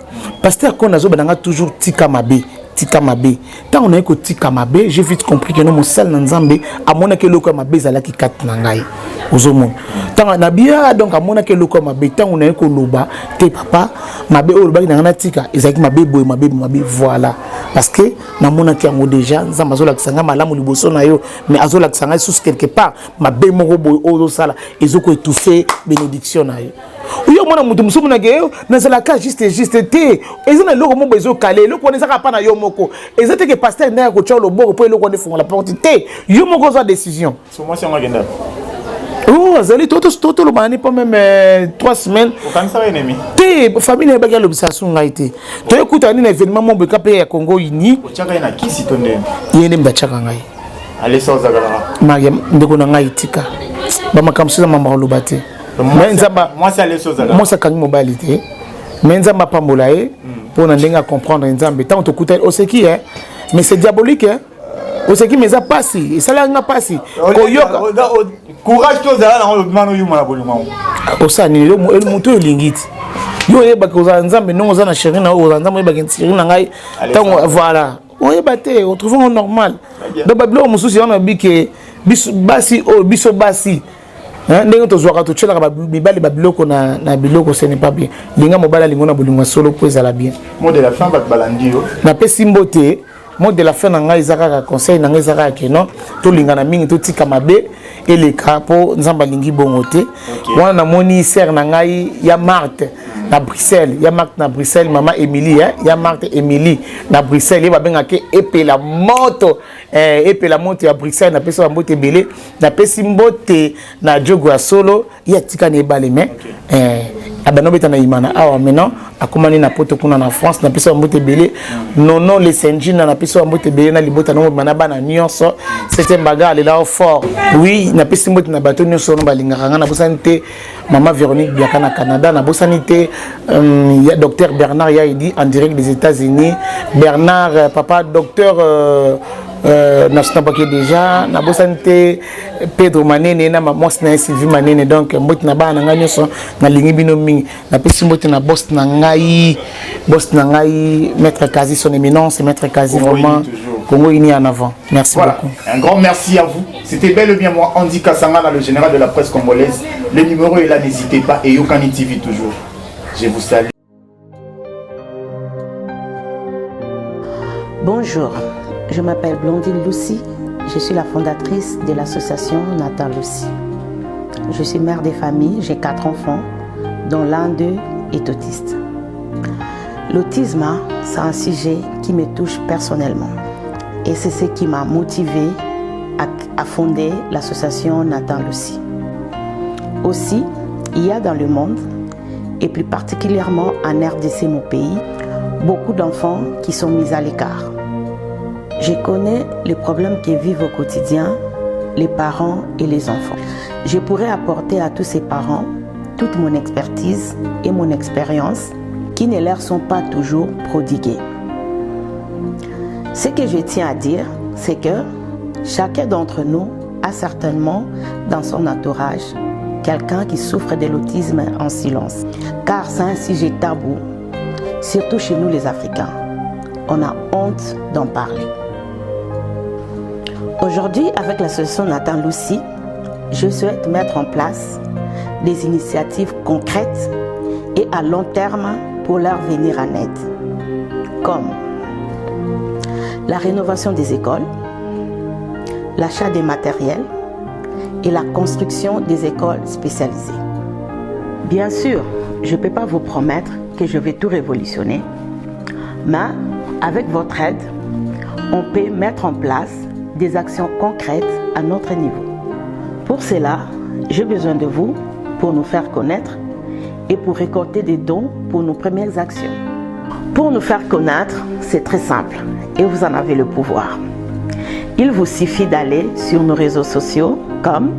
Pasteur Konde azobanda ngai toujours: tika mabe, tika mabe. Ntango naye kotika mabe, j'ai vite compris ke no, mosali na Nzambe amonaki eloko ya mabe ezalaki kati na ngai. Ozomona ntango nabia, donc amonaki eloko ya mabe. Ntango naye koloba te, papa, mabe oyo olobaki na ngai natika ezalaki mabe boye, mabe mabe, voilà, parce que namonaki yango déjà. Nzambe azolakisa ngai malamu liboso na yo, mais azolakisa ngai susu quelque part mabe moko boye oyo ozosala ezokoétouffe bénédiction na yo. Yo omona moto mosusu monake yo nazalaka juste juste te, eza na eloko moko ezokale. Eloko wana ezaka mpa na yo moko, eza te ke pasteur ndenge akotya loboko mpo eloko wana efongola porte te. Yo moko ozwa décision. Mwasi yango akenda? Oh, azali tolobana ni mpo même 3 semaines. Okanisaka ennemi? Te, famille nayebaki alobisa su ngai te. Toyekutana nini na événement mo boyeka mpe ya Congo uni. Otiaka ye na kisi to ndenge? Ye nde moto atiaka ngai. Alesa ozakalaka? Maria, ndeko na ngai, tika bamakambo soza mama koloba te. Mais Nzambe Mwasi alesi ozalaka? Mwasi akangi mobali te, mais Nzambe apambola ye mpo na ndenge acomprendre Nzambe. Ntango tokutani, oseki, eh? Mais c'est diabolique, eh? Oseki, mais eza pasi, esalaki nga pasi koyoka. Courage to ozala nango, obima noyuma na bolingo yango. Osala nini? Moto oyo olingi ti yo oyebaki ozala Nzambe ndenge oza na chéri na oyo ozala Nzambe, oyebaki chéri na ngai ntango, voilà, oyeba te, otrouve ngo normal. Donc babiloko mosusu yango nayebi ke biso basi oyo, biso basi, ndenge tozwaka, totyelaka mibali babiloko na biloko, ce n'est pas bien. Linga mobali, alingo na bolingo ya solo mpo ezala bien. Mot de la fin, bato balandi yo. Napesi mbote. Mot de la fin na ngai eza kaka, conseil na ngai eza kaka ke non, tolingana mingi, totika mabe eleka mpo Nzambe alingi bongo te. Wana namoni sœur na ngai ya Marte na Bruxelles, ya Marte na Bruxelles, mama Émilie, eh? Ya Marte Émilie na Bruxelles, ye babengaki Epela Moto, eh, Epela Moto ya Bruxelles. Napesi bambote ebele, napesi mbote na jogo ya solo. Ye atikani ebale, mais eh, abanda obeta na imana awa, maintenant. Akomani na poto kuna na France, napesi ba mbote ebele. Nono Lesenjina, napesi ba mbote ebele na libota na mobima na bana nyonso. Septième bagarre alela yo fort. Oui, napesi mbote na bato nyonso oyo balingaka nga, nabosani te Mama Véronique Biaka na Canada, nabosani te ya docteur Bernard Yaidi en direct des États-Unis. Bernard papa docteur nabaki déjà, nabosani te Pedro Manene na mwasi na ye Sylvie Manene. Donc mbote na bana na ngai nyonso, nalingi bino mingi. Napesi mbote na boss na ngai, boss na ngai maître Kazi, son éminence maître Kazi. Congo vraiment uni toujours. Congo uni en avant. Merci Voilà. beaucoup. Un grand merci à vous. C'était bel et bien moi, Andy Kassangana, le général de la presse congolaise. Le numéro est là, n'hésitez pas. Et Yokani TV toujours. Je vous salue. Bonjour, je m'appelle Blondine Lucie, je suis la fondatrice de l'association Nathan Lucie. Je suis mère de famille, j'ai 4 enfants, dont l'un d'eux est autiste. L'autisme, c'est un sujet qui me touche personnellement et c'est ce qui m'a motivée à fonder l'association Nathan Lucie. Aussi, il y a dans le monde, et plus particulièrement en RDC, mon pays, beaucoup d'enfants qui sont mis à l'écart. Je connais les problèmes que vivent au quotidien les parents et les enfants. Je pourrais apporter à tous ces parents toute mon expertise et mon expérience qui ne leur sont pas toujours prodiguées. Ce que je tiens à dire, c'est que chacun d'entre nous a certainement dans son entourage quelqu'un qui souffre de l'autisme en silence. Car c'est un sujet tabou, surtout chez nous les Africains. On a honte d'en parler. Aujourd'hui, avec l'association Nathan Lucie, je souhaite mettre en place des initiatives concrètes et à long terme pour leur venir en aide, comme la rénovation des écoles, l'achat des matériels et la construction des écoles spécialisées. Bien sûr, je ne peux pas vous promettre que je vais tout révolutionner, mais avec votre aide, on peut mettre en place des actions concrètes à notre niveau. Pour cela, j'ai besoin de vous pour nous faire connaître et pour récolter des dons pour nos premières actions. Pour nous faire connaître, c'est très simple et vous en avez le pouvoir. Il vous suffit d'aller sur nos réseaux sociaux comme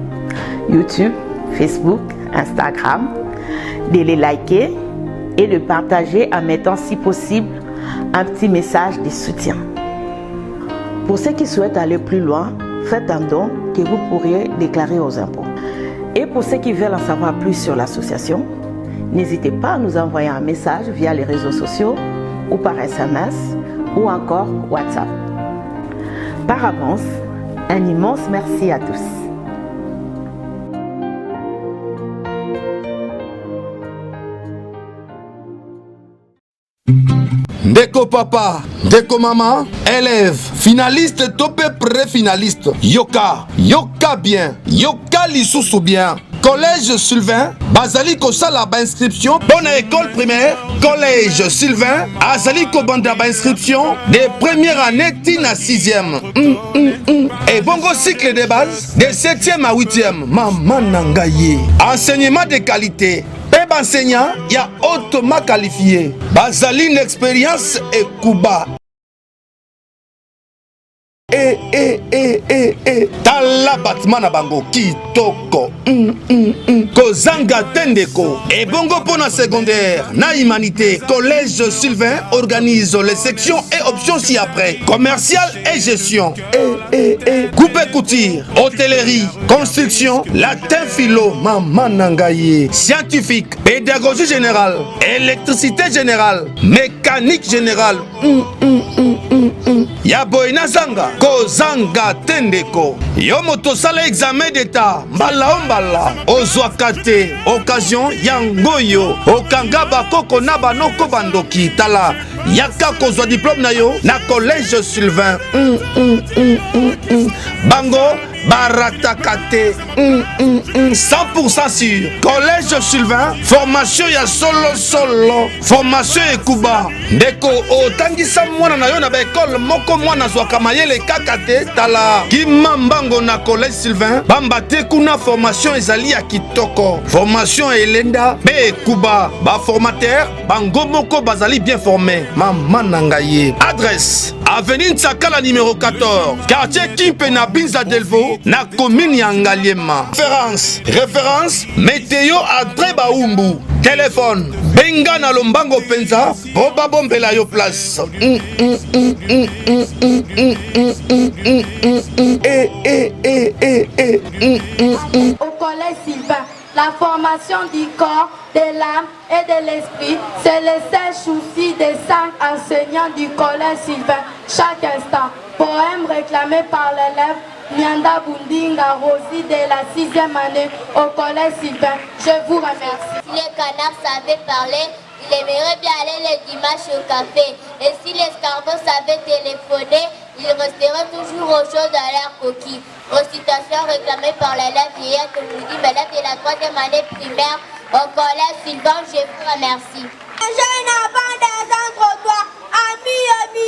YouTube, Facebook, Instagram, de les liker et de partager en mettant si possible un petit message de soutien. Pour ceux qui souhaitent aller plus loin, faites un don que vous pourriez déclarer aux impôts. Et pour ceux qui veulent en savoir plus sur l'association, n'hésitez pas à nous envoyer un message via les réseaux sociaux ou par SMS ou encore WhatsApp. Par avance, un immense merci à tous. Ndeko papa, ndeko mama, élève, finaliste to mpe pré-finaliste, yoka, yoka bien, yoka lisusu bien. Collège Sylvain bazali kosala bainscription mpo na école primaire. Collège Sylvain azali kobanda bainscription de première année ti na 6e. Ebongo cycle de base de 7e à 8e. Mama na ngai ye, enseignement de qualité mpe baenseignant ya hautement qualifié bazali na expérience ekuba. E, e, e, e, e. Tala batima na bango kitoko. Kozanga te ndeko. Ebongo mpo na secondaire na humanité, Collège Sylvain organise les sections et options ci-après: commercial et gestion, e, e, e. Coupe et couture, hôtellerie, construction, latin philo, mama na ngai ye, scientifique, pédagogie générale, électricité générale, mécanique générale. Ya boye nazanga kozanga te ndeko. Yo moto osala examen d'état mbala o mbala ozwaka te occasion yango oyo okanga bakoko na banoko bandoki. Tala, yaka kozwa diplôme na yo na Collège Sylvain. Bango barataka te. 100% sûr. Collège Sylvain, formation ya solo solo, formation ekuba. Ndeko, otangisa mwana na yo na baekole moko. Soko mwana azwaka mayele kaka te, tala kima mbango na Collège Sylvain, pamba te kuna formation ezali ya kitoko, formation elenda mpe ekuba, ba formateurs bango moko bazali bien formé. Mama na ngai ye, adresse: avenue Nsakala numéro 14, quartier Kimpe na Binza Delvaux, na commune ya Ngaliema. Référence météo André Baumbu. Téléphone, benga na lombango mpenza mpo babombela yo place. Eh, eh, eh, eh, eh. Au collège Sylvain, la formation du corps, de l'âme et de l'esprit, c'est le seul souci des cinq enseignants du collège Sylvain chaque instant. Poème réclamé par l'élève Nyanda Bundinga Rosie de la sixième année au collège Sylvain. Je vous remercie. Si les canards savaient parler, il aimerait bien aller le dimanche au café. Et si l'escargot savait téléphoner, il resterait toujours au chaud dans leur coquille. Récitation réclamée par l'élève Vieillette Moudi, élève de la troisième année primaire au collège Sylvain. Je vous remercie. Un jeune enfant dans un trottoir, ami au milieu.